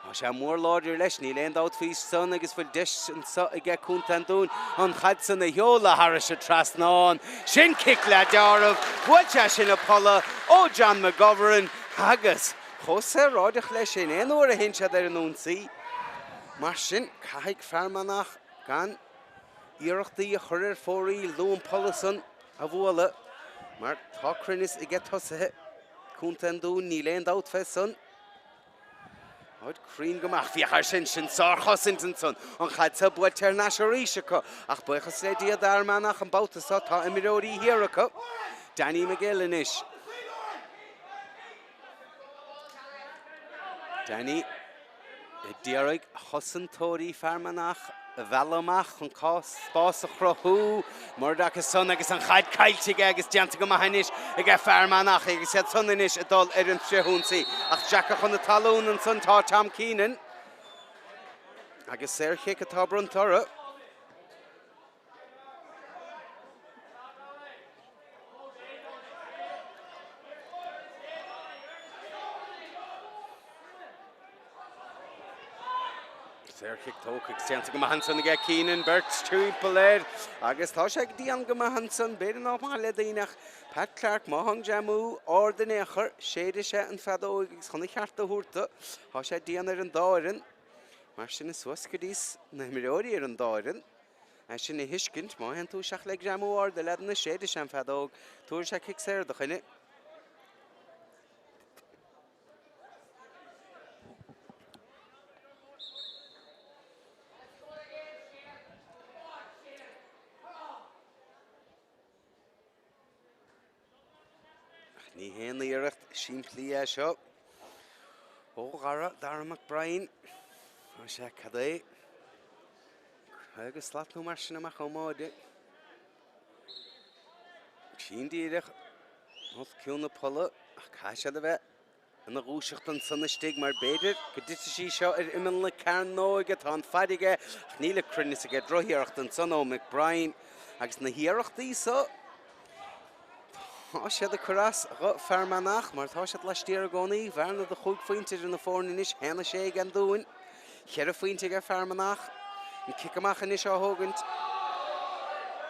Tá sé mór láidir leis, níl aon dabht faoi san agus bhfuil deis anseo aige Contae an Dúin an chaid san a sheoladh thairis an trasnán. Sin cic le dealramh. Bhuail sé sin an polla ó John McGovern agus chomh saoráideach leis sin, aon uair a théann siad ar an ionsaí, Mar sin, caithfidh Fear Manach gan iarrachtaí a chur ar fóraoil nó an polla san a bhualadh mar tá cruinneas aige tosaithe Contae an Dúin, níl aon dabht fé san. Táid cruinn go maith. Féach air sin, sin sárchosaint ansan. An chaid seo buailte thar n-ais arís acu. Ach buíochas le Dia d'Fhear Manach an babhta seo, tá imreoirí thiar acu. Danny McGill anois. Danny ag d'iarraidh chosantóirí Fear Manach a mhealladh amach chun cás spás a chruthú. Murdoch ansan agus an chaid caillte aige agus déanta go maith anois aige Fear Manach agus iad san anois ag dul ar an frithionsaí. Ach sracadh chun na talún ansan tá Tom Keenan agus saorchic atá bronnta orthu. Saorchic tógtha agus déanta go maith ansan aige Keenan, beirt timpeall air agus tá sé dian go maith ansan, b'fhéidir nach maith le daoine ach Pat Clarke, má tá an greamú ard in aon chor, séidfidh sé an feadóig agus chun a cheart a thabhairt dó, tá sé dian ar an dá fhoireann. Mar sin is suas go dtí na himreoirí ar an dá fhoireann é sin a thuiscint. Má théann tú isteach le greamú ard, a leaideanna, séidfidh sé an feadóg, tabharfaidh sé cic saor do dhuine. Ach ní haon iarracht simplí é seo ó Dhara, Dara McBrien. Tá sé cad é? 50 slat nó mar sin amach ón mbáide. Trín díreach os cionn na polla ach caithfidh siad a bheith ina dhúiseacht ansan istigh mar b'fhéidir go dtitfidh sí seo ar imeall na cearnóige. Tá an fad aige ach níl an cruinneas aige. Drochiarracht ansan ó McBrien agus na hiarrachtaí so. Tá siad ag cur as dho Fear Manach mar tá siad laistiar i gcónaí. Bearna de chúig phointe idir na foirne anois, 1-6 ag an Dún, cheithre phointe ag Fear Manach. An cic amach anois á thógaint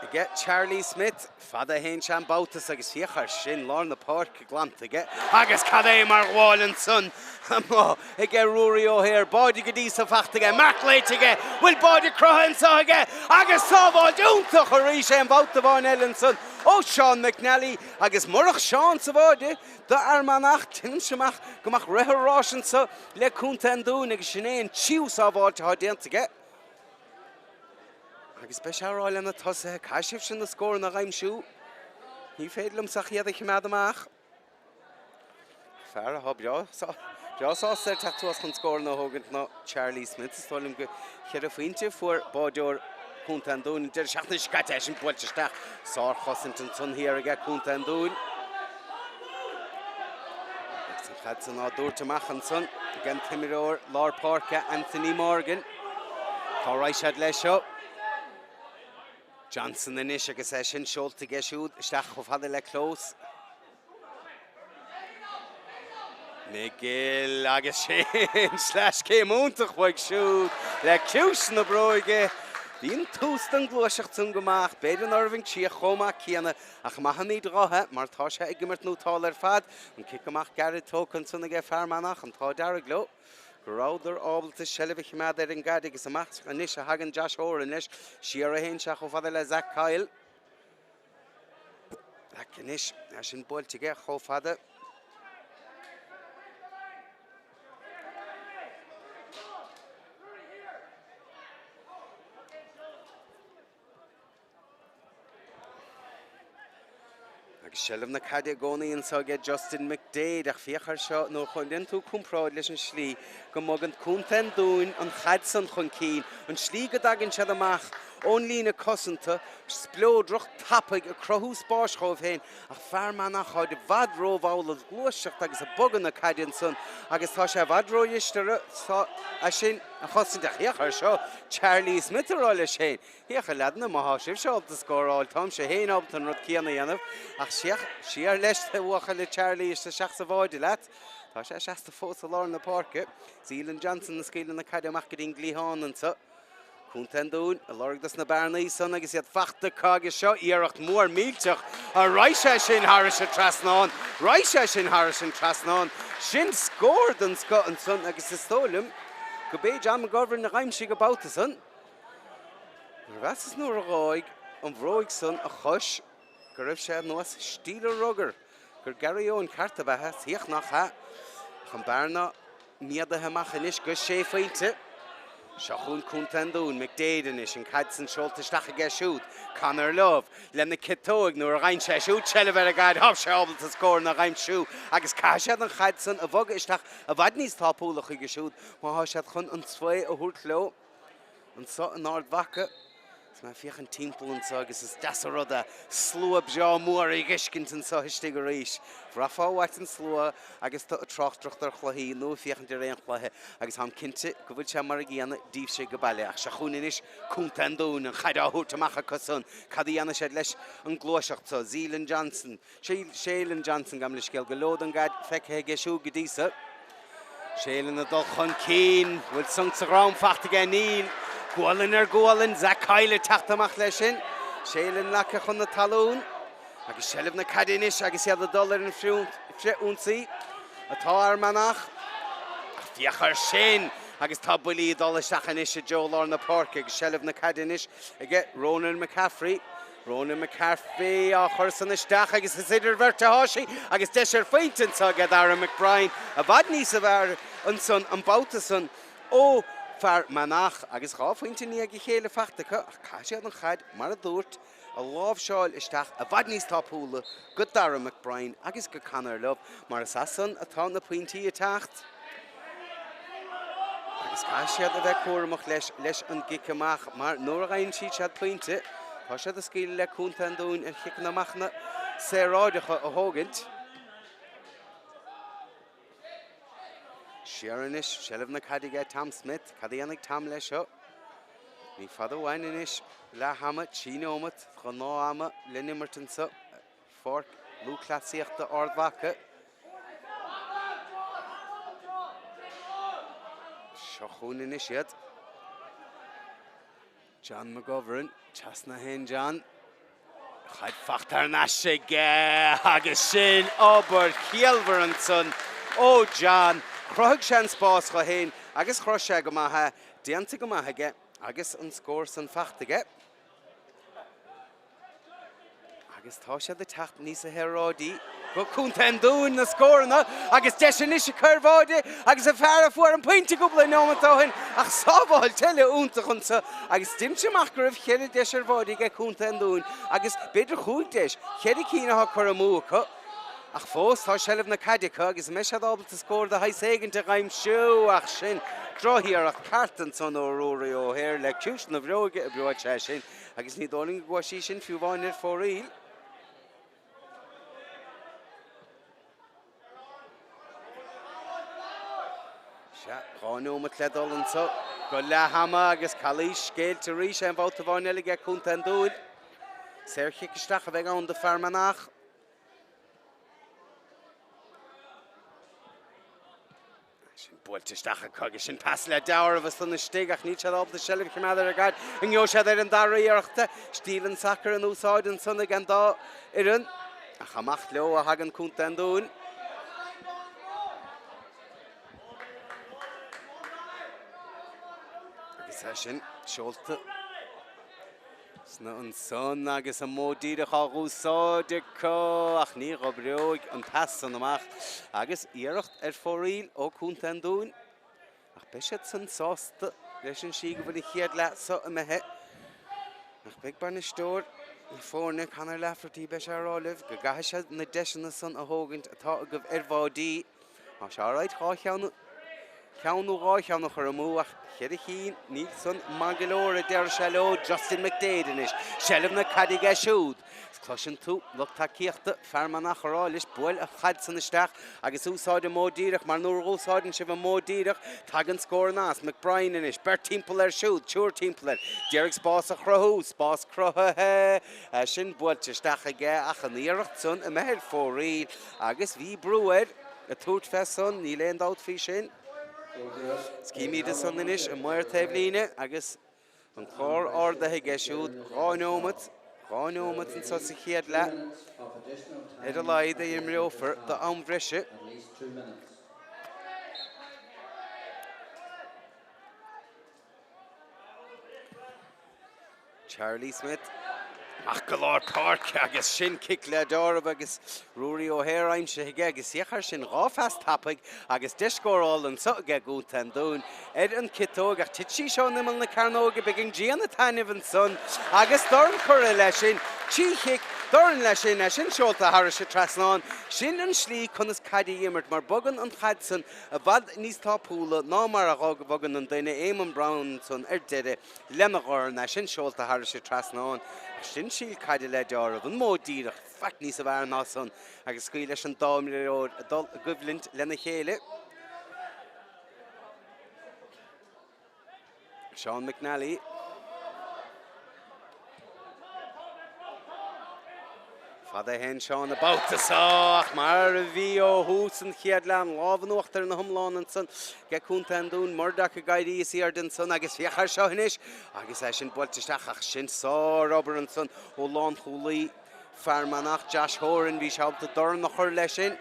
aige Charlie Smith. Fada a théann sé an babhta so agus féach air sin, lár na páirce glanta aige agus cad é mar ghabháil ansan amuigh aige Ruairí O'Hare, báide go dtí so fachta aige, marc léite aige, bhfuil báide cruthaithe anso aige agus sábháilt iontach arís é an babhta amháin eile ansan ó Seán McNally agus murach Seán sa bháide do Fhear Manach, deinimse amach go mbeadh rith an ráis anso le Contae an Dúin agus sin é an tríú sábháilt atá déanta aige. Agus beidh sé ag rá lena tosaithe, caithfidh sibhse na scóranna a aimsiú. Ní féidir liomsa ach iad a choimeád amach. Fear atá breá sásta ar teacht suas chun scóranna a thógaint ná Charlie Smith. Is dóigh liom go cheithre phointe a fuair báideoir Chontae an Dúin an deireadh seachtaine seo caite. É sin buailte isteach. Sárchosaint ansan thiar aige Contae an Dúin. Agus an chaid san á dtabhairt amach ansan ag an t-imreoir lár páirce Anthony Morgan. Cá raghaidh siad leis seo? Johnson anois agus é sin seolta aige siúd isteach chomh fada le Close. McGill agus sin sleaschéim iontach uaidh siúd le ciumhais na bróige. Bhí an tús den ghluaiseacht san go maith ach b'fhéidir ná raibh an críoch chomh maith céanna ach maithfimid dho é mar tá sé ag imirt nótálta ar fad. An cic amach gairid tógtha ansan aige Fear Manach, an t-ádh dearg leo go rabhadar ábalta seilbh a choimeád ar an gcaid agus amach anois a thagann Josh Horan leis. Siar a théann sé chomh fada le Zach Kyle. Zach anois, é sin buailte aige chomh fada. Agus seilbh na caide i gcónaí anseo aige Justin McDaid ach féach air seo nuair a dhéanann tú comparáid leis an slí go mbogann Contae an Dúin an chaid san chun cinn, an slí go dtagann siad amach ón líne cosanta, spleodrach, tapaidh, ag cruthú spáis dhóibh féin ach Fear Manach táid i bhfad rómhall ag gluaiseacht agus ag bogadh na caide ansan agus tá sé i bhfad ródheis orthu é sin a chosaint ach féach air seo Charlie Smith ag rá leis féin Féach, a leaideanna, má thá sibhse ábalta scóráil, táimse féin ábalta an rud céanna a dhéanamh. Ach siar, siar leis, a bhuachaill, a Charlie, isteach sa bháide leat. Tá sé seasta fós i lár na páirce. Zealand Johnson ag scaoileadh na caide amach go dtí an gcliathán anso. Contae an Dúin ag lorg dos na bearnaí san agus iad fachta acu agus seo iarracht mhór millteach. An raghaidh sé sin thairis an trasnán? Raghaidh sé sin thairis an trasnán? Sin scór den scoth ansan agus is dóigh liom go b'é John McGovern a d'aimsigh an babhta san. Mheasas nuair a dh'fhág an bhróig san a chois go raibh sé ar nós stíle rugair, gur Gary Owen ceart ab ea é, féach nach ea. Ach an bearna méadaithe amach anois go sé phointe. Seo chugainn Contae an Dúin, McDaid anois, an caid san seolta isteach aige siúd, Conor Love lena ciotóig nuair a gheibheann sé siúd seilbh ar an gcaid, tá sé ábalta scóranna a aimsiú agus caithfidh siad an chaid san a bhogadh isteach i bhfad níos tapúla chuige siúd má thá siad chun an svae a thabhairt leo. Anseo in Ard Mhacha, is mé ag féachaint timpeall anseo agus is deas an rud é slua breá mór a dh'fheiscint anseo istigh arís. Bhraithfeá uait an slua agus tú ag tráchtaireacht ar chluichí nó ag féachaint ar aon chluiche agus táim cinnte go bhfuil sé mar a gcéanna daoibhse ag baile. Ach seo chugainn anois Contae an Dúin, an chaid á thabhairt amach acu san. Cad a dhéanfaidh siad leis an gluaiseacht seo? Zealand Johnson. Shealin Johnson, gabh mo leithscéal, go leor den gcaid feicthe aige siúd go dtí so. Shealin ag dul chun cinn, bhfuil sonc sa dhrom fachta aige? Níl. Gualainn ar ghualainn, Zach Kyle ag teacht amach leis sin. Shealin leagtha chun na talún agus seilbh na caide anois agus iad ag dul ar an frith-ionsaí atá Fhear Manach. Ach féach air sin! Agus tá buillí ag dul isteach anois i dtreo lár na páirce agus seilbh na caide anois aige Ronan McCaffrey. Ronan McCaffrey á chur san isteach agus is idir bheirt atá sí agus deis ar phointe anso aige Dara McBrien i bhfad níos fearr ansan an babhta san ó Fear Manach agus 2 phointe i ndiaidh a chéile fachta acu ach caithfidh siad an chaid, mar a dúirt, a láimhseáil isteach i bhfad níos tapúla go Dara McBrien agus go Conor Love mar is as san atá na pointí ag teacht. Agus caithfidh siad a bheith cúramach leis leis an gcic amach mar nuair a dh'aimsíonn siad pointe, tá siad ag scaoileadh le Contae an Dúin ar chiceanna amachna saoráideacha a thógaint. Siar anois, seilbh na caide aige Tom Smith. Cad a dhéanfaidh Tom leis seo? Ní fada uainn anois leath ama, 3 neomat ghnáth-ama le n-imirt anseo. Pháirc. Lúthchleasaíochta Ard Mhacha. Seo chugainn anois iad. John McGovern, trasna féin John. Caid faighte thar n-ais aige agus sin obair chiallmhar ansan ó John. Chruthaigh sé an spás dho féin agus chruthaigh sé go maith é. Déanta go maith aige agus an scór san faighte aige. Agus tá siad ag teacht níosa shaoráidí go Contae an Dúin, na scóranna, agus deis anois acu ar bháide agus an fear a fuair an pointe cúpla neomat ó shin ach sábháilt eile iontach anso agus d'imigh amach go raibh cheithre deis ar bháide aige Contae an Dúin agus b'fhéidir chúig deis, cheithre cinn atá curtha amú acu. Ach fós tá seilbh na caide acu agus an mbeidh siad ábalta scór de shaghas éigint a dh'aimsiú ach sin drochiarracht ceart ansan ó Ruairí O'Hare le ciumhais na bhróige a bhuail sé sin. Agus ní dóigh liom go gcuaigh sí sin fiú amháin ar fóraoil. Sea, 2 neomat le dul anso go leath ama agus calaois géillte arís aon bhabhta amháin eile aige Contae an Dúin. Saorchic isteach a bheidh ann do Fear Manach. Sin buailte isteach acu agus sin pas le dealramh ansan istigh ach níl siad ábalta seilbh a choimeád ar an gcaid. An ngeobhaidh siad ar an dara iarracht? Stíl an tsacair in úsáid ansan ag an dá fhoireann ach amach leo a thagann Contae an Dúin. Agus é sin seolta. Sna ansan agus an modh díreach á dh'úsáid acu ach ní dh'oibreoidh an pas san amach agus iarracht ar fóraoil ó Contae an Dúin ach beidh siad san sásta leis an slí go bhfuil an chéad leath so imithe. Ach beidh bainisteoir na foirne, Conor Lafferty, beidh sé ag rá libh go gcaithfidh siad na deiseanna san a thógaint atá agaibh ar bháidí. Tá sé alright 2 cheann, ceann nó 2 cheann a chur amú ach cheithre chinn, níl san maith go leor a deir sé leo. Justin McDaid anois, seilbh na caide aige siúd. Is cloiseann tú lucht tacaíochta Fear Manach ag rá leis, buail an chaid san isteach agus úsáid an modh díreach mar nuair a dh'úsáideann sibh an modh díreach tagann scóranna as. McBrien anois, beirt timpeall air siúd, triúr timpeall air, d'iarraidh spás a chruthú, spás cruthaithe, é sin buailte isteach aige ach an iarracht san imithe ar fóraoil. Agus bhí brú air ag tabhairt fé san, níl aon dabht faoi sin. Címid ansan anois an maor taobhlíne agus an clár ardaithe aige siúd. 2 neomat, 2 neomat anso sa chéad leath ar a laghad a imreofar d'am bhreise. Charlie Smith amach go lár páirce agus sin cic le deáramh agus Ruairí O'Hare aimsithe aige agus féach air sin, 2 phas tapaidh agus deis scórála anso aige i gContae an Dúin ar an ciotóg ach tit sí seo in imeall na cearnóige, beidh an ghrian ag taitneamh ansan agus dorn curtha leis sin, 3 chic, dorn leis sin, é sin seolta thairis an trasnán. Sin an slí conas caid a imirt mar bogann an chaid san i bhfad níos tápúla ná mar a bhogann an duine, Éamonn Brown ansan ar deireadh lena dhorn, é sin seolta thairis an trasnán. Ach sin stíl caide le deáramh, an modh díreach, faic níosa bhfearr ná san agus scaoil leis an dá imreoir ag dul i gcoimhlint lena chéile. Seán McNally. Fada a théann Seán an babhta seo ach mar a bhí ó thús an chéad leath, an lámh in uachtar ina hiomlán ansan ag Contae an Dúin. Murdock ag éirí is airde ansan agus féach air seo anois agus é sin buailte isteach ach sin sárobair ansan ó lánchúlaí Fear Manach, Josh Horan. Bhí sé ábalta dorn a chur leis sin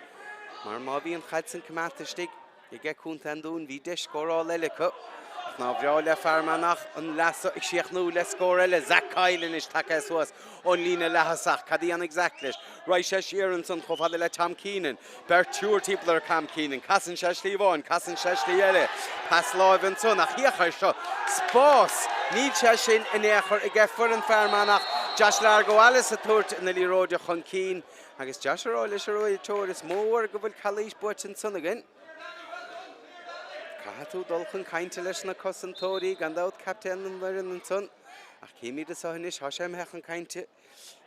mar má bhí an chaid san coimeádta istigh Aige Contae an Dúin, bhí deis scórála eile acu ach nár bhreá le Fear Manach an leath seo ag síochnú le scór eile. Zach Kyle anois tagtha suas ón líne leath-thosach. Cad a dhéanfaidh Zach leis? Raghaidh sé siar ansan chomh fada le Tom Keenan. Beirt triúr timpeall ar Tom Keenan. Casann sé slí amháin, casann sé slí eile. Pas láimhe ansan ach féach air seo. Spás! Níl sé sin in aon chor aige foireann Fear Manach. Josh Largo Alice ag tabhairt na liathróide chun cinn. Agus Josh ag rá leis an réiteoir, is mór go bhfuil calaois buaite ansan againn. Caithfidh tú dul chun cainte leis na cosantóirí, gan dabht, captaen an fhoireann ansan. Ach címid anseo anois, tá sé imithe chun cainte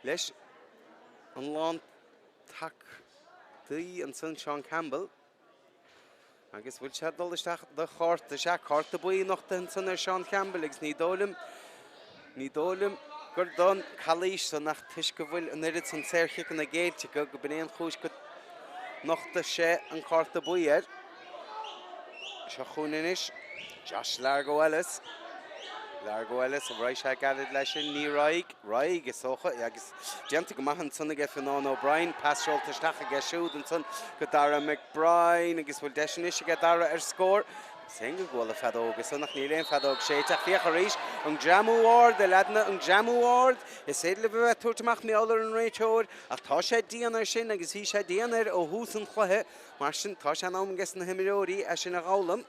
leis an lántacaí ansan, Seán Campbell. Agus bhfuil sé ag dul isteach do chárta? Sea, cárta buí nochtaithe ansan ar Seán Campbell agus ní dóigh liom, ní dóigh liom gur don calaois san ach toisc go bhfuil an oiread san saorchiceanna géillte aige go b'in é an chúis go nochta sé an cárta buí air. Seo chugainn anois Josh Largo Ellis. Largo Ellis, an raghaidh sé gairid leis sin? Ní raghaidh. Raghaidh, is dócha, agus déanta go maith ansan aige Fionán O'Brien. Pas seolta isteach aige siúd ansan go Dara McBrien agus bhfuil deis anois aige Dara ar scór. Is é go gcuala feadóg ansan ach níl aon feadóg séidte ach féach arís an greamú ard, a leaideanna, an greamú ard. Is féidir libh a bheith ag tabhairt amach mar gheall ar an réiteoir ach tá sé dian air sin agus bhí sé dian air ó thús an chluiche. Mar sin tá sé in am aige na himreoirí é sin a dh'fhoghlaim.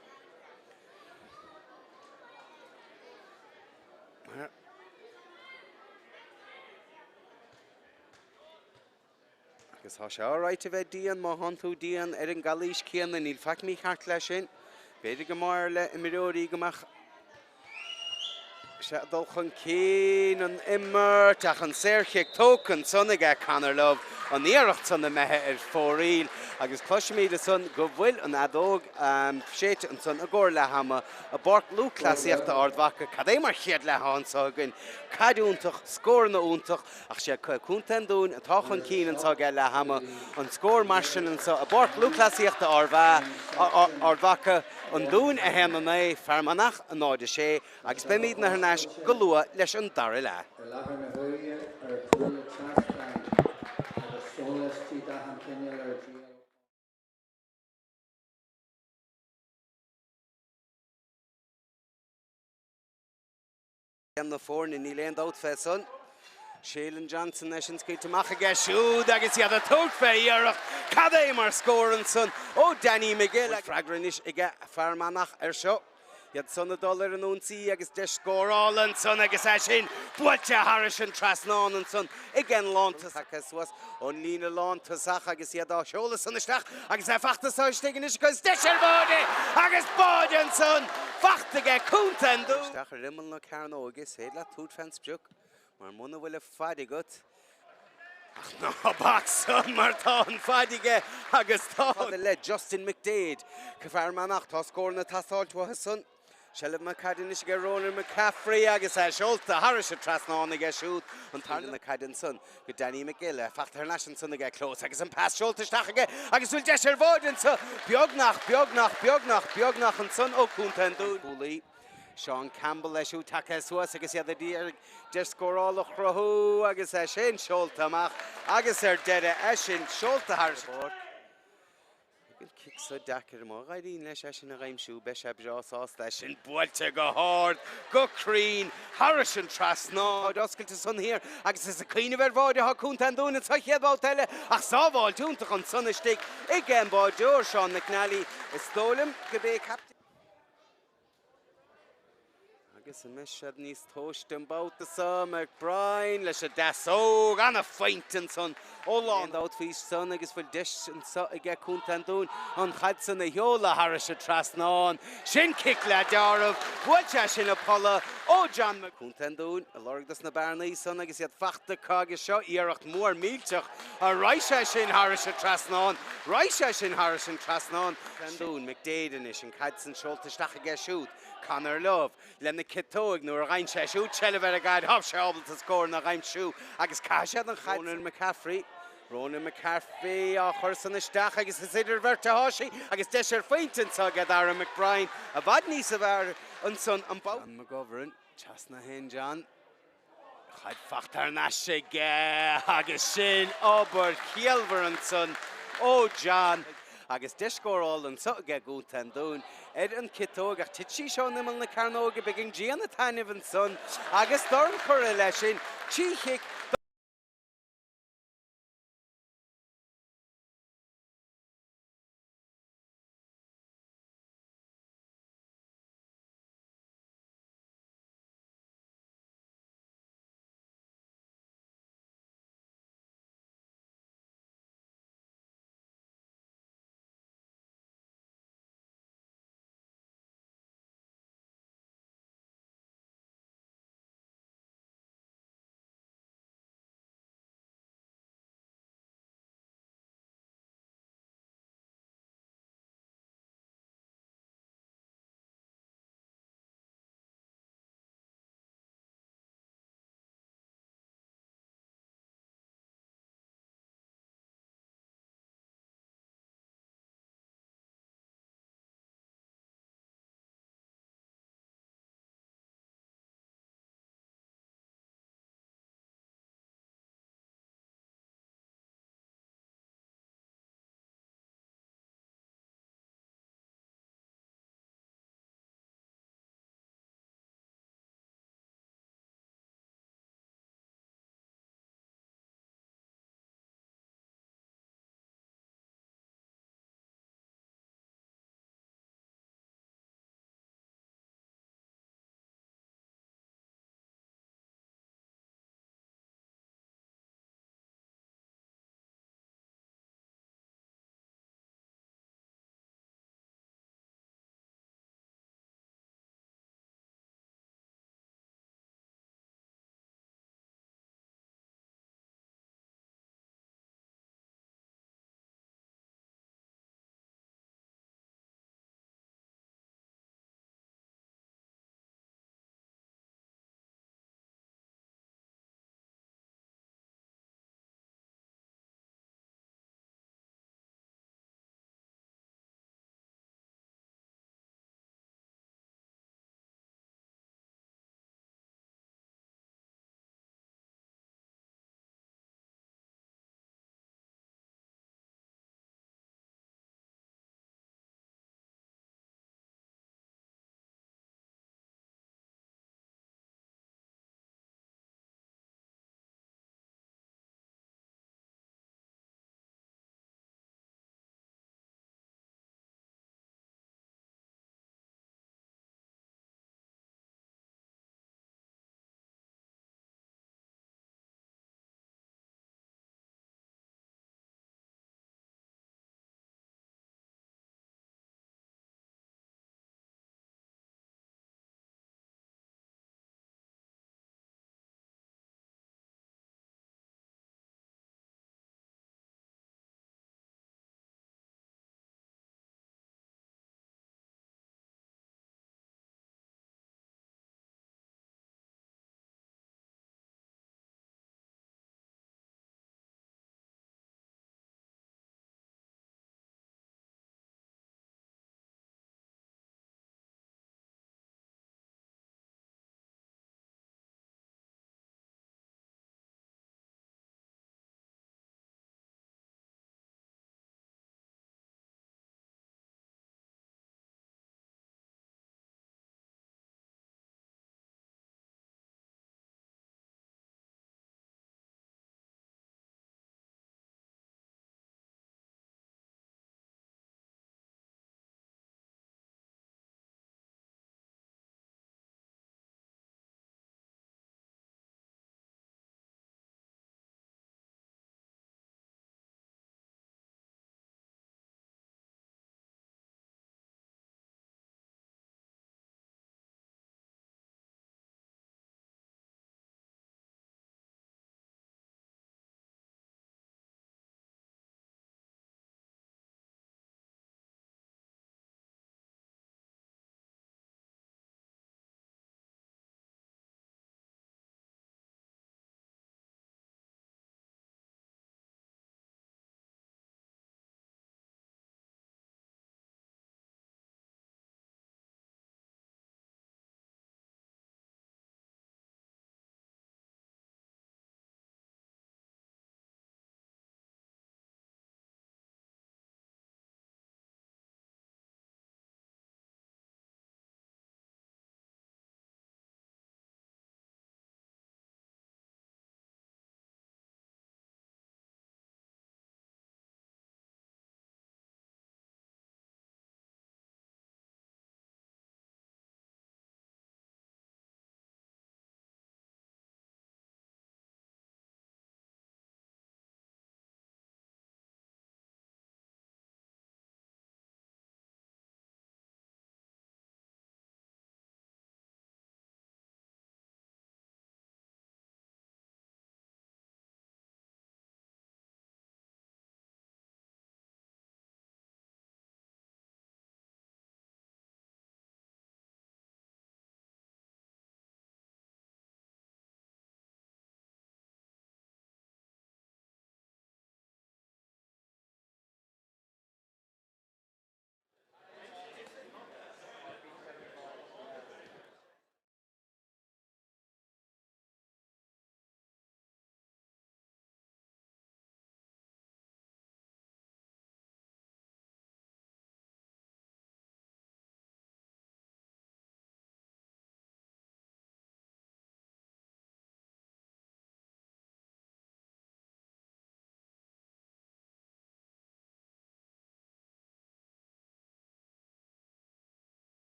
Mar. Agus tá sé alright a bheith dian má thánn tú dian ar an gcalaois céanna, níl faic mícheart leis sin. B'fhéidir go mb'fhearr le imreoirí go mbeadh sé ag dul chun cinn an imirt ach an saorchic tógtha ansan aige Conor Love, an iarracht san imithe ar fóraoil agus cloisimid ansan go bhfuil an fheadóg séidte ansan i gcomhair leath ama i bPáirc Lúthchleasaíochta Ard Mhacha. Cad é mar chéad leath atá anso againn? Caid iontach, scóranna iontach. Ach sé Contae an Dúin atá chun cinn anso ag leath ama. An scór mar sin anso i bPáirc Lúthchleasaíochta Ard Mhacha, An Dún 1, 9, Fear Manach 0, 6, agus beimidne thar n-ais go luath leis an dara leath. I láthair na huaire ar cuaille trascáin agus sólaistí d'achan chineál ar díol ann. Na foirne, níl aon dabht fé san. Shailen Johnson é sin scaoilte amach aige siúd agus iad ag tabhairt fé iarracht. Cad é mar scór ansan ó Danny McGill. Freagra anois aige Fear Manach air seo. Iad san ag dul ar an ionsaí agus deis scórála ansan agus é sin buailte thairis an trasnán ansan ag an lántosach. Tagtha suas ón líne lántosach agus iad á sheoladh san isteach agus é fachta anso istigh anois agus deis ar bháide agus báide ansan fachta aige Contae an Dúin. Isteach ar imeall na cearnóige, is féidir leat tabhairt fén sprioc mar muna bhfuil an faid agat ach ná bac san mar tá an faid aige agus tá. Fada le Justin McDaid, Fear Manach, tá scóranna ag teastáilt uathu san. Seilbh na caide anois aige Ronan McCaffrey agus é seolta thairis an trasnán aige siúd. An tarna na caide ansan go Danny McGill, é fachta thar n-ais ansan aige Close agus an pas seolta isteach aige agus bhfuil deis ar bháide anso? Beagnach, beagnach, beagnach, beagnach ansan ó Contae an Dúin. Cúlaí Seán Campbell é siúd tagtha suas agus iad ag iarraidh deis scórála a chruthú agus é sin seolta amach agus ar deireadh é sin seolta thairis an bpáirc. An cic so deacair. Má éiríonn leis é sin a aimsiú, beidh sé breá sásta. É sin buailte go hard, go cruinn, thairis an trasnán. Báide oscailte ansan thiar agus is ag cuimhneamh ar bháide atá Contae an Dúin sa chéad bhabhta eile ach sábháilt iontach ansan istigh ag an báideoir, Seán McNally. Is dóigh liom go b'é captaen. Agus an mbeidh siad níos tomhaiste an babhta seo? McBrien leis an deasóg, ana-phointe ansan ó lán. Aon dabht faoi san agus bhfuil deis anso aige Contae an Dúin an chaid san a sheoladh thairis an trasnán. Sin cic leathdearbh, bhuail sé sin an polla ó John Mc. Contae an Dúin ag lorg dos na bearnaí san agus iad fachta acu agus seo iarracht mhór millteach. An raghaidh sé sin thairis an trasnán? Raghaidh sé sin thairis an trasnán? Contae an Dúin, McDaid anois, an chaid san seolta isteach aige siúd. Conor Love lena ciotóig nuair a gheibheann sé siúd seilbh ar an gcaid, tá sé ábalta scóranna a aimsiú agus caithfidh siad an chaid. Ronan McCaffrey, Ronan McCaffrey á chur san isteach agus is idir bheirt atá sí agus deis ar phointe anso aige Dara McBrien i bhfad níos fearr ansan an babhta. John McGovern, trasna féin John. Caid fachta thar n-ais aige agus sin obair chiallmhar ansan ó John agus deis scórála anso aige gContae an Dúin ar an ciotóig ach tit sí seo in imeall na cearnóige beidh an ghrian ag taitneamh ansan agus dorn curtha leis sin 3 chic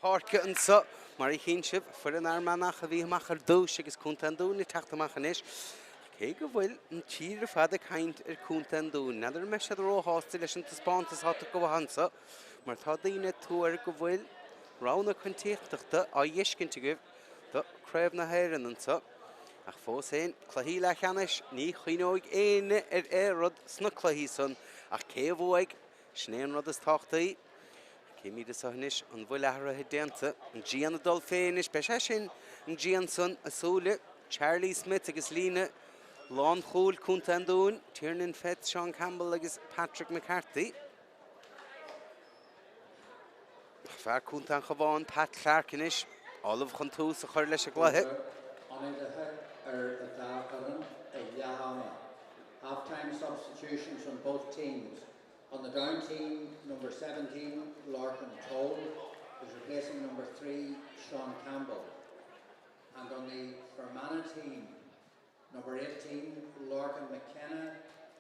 páirce anseo. Mar a chíonn sibh, foireann Fhear Manach a bhí amach ar dtús agus Contae an Dúin ag teacht amach anois. Cé go bhfuil an tír ar fad ag caint ar Contae an Dúin, n'fheadar an mbeidh siad róshásta leis an taispeántas atá tugtha uathu anseo mar tá daoine ag tuar go bhfuil rogha na coitiantachta á dh'fheiscint agaibh do Craobh na hÉireann anseo. Ach fós féin, cluichí leathcheannais, ní chuimhneoidh éinne ar aon rud sna cluichí san ach cé a bhuaigh, sin é an rud is tábhachtaí. Címid anseo anois an bhfuil athruithe déanta. An ghrian ag dul fé anois, beidh sé sin an ghrian san i súile Charlie Smith agus líne lánchúil Contae an Dúin, Tiernan Fetz, Sean Campbell agus Patrick McCarthy. Fear Contae an Chabháin, Pat Clarke anois, ullamh chun tús a chur leis an gcluiche. Ionadaithe ar an dá fhoireann ag leath ama. Half-time substitutions on both teams. On the Down team, number 17, Lorcan Toal, is replacing number 3, Sean Campbell. And on the Fermanagh team, number 18, Lorcan McKenna,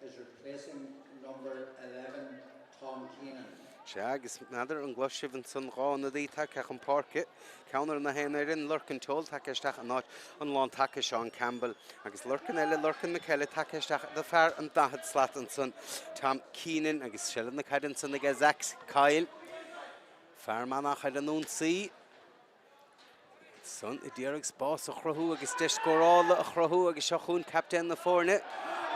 is replacing number 11, Tom Keenan. Sea, agus n'fheadar an gclois sibh ansan dá ionadaí tagtha chun páirce, ceann ar an haon fhoireann, Lorcan Toal tagtha isteach in áit an lántaca Sean Campbell, agus Lorcan eile, Lorcan McKenna tagtha isteach do fear an daichead slat ansan, Tom Keenan, agus seilbh na caide ansan aige Zach Kyle, Fear Manach ar an ionsaí. San ag iarraidh spás a chruthú agus deis scórála a chruthú agus seo chugainn captaen na foirne,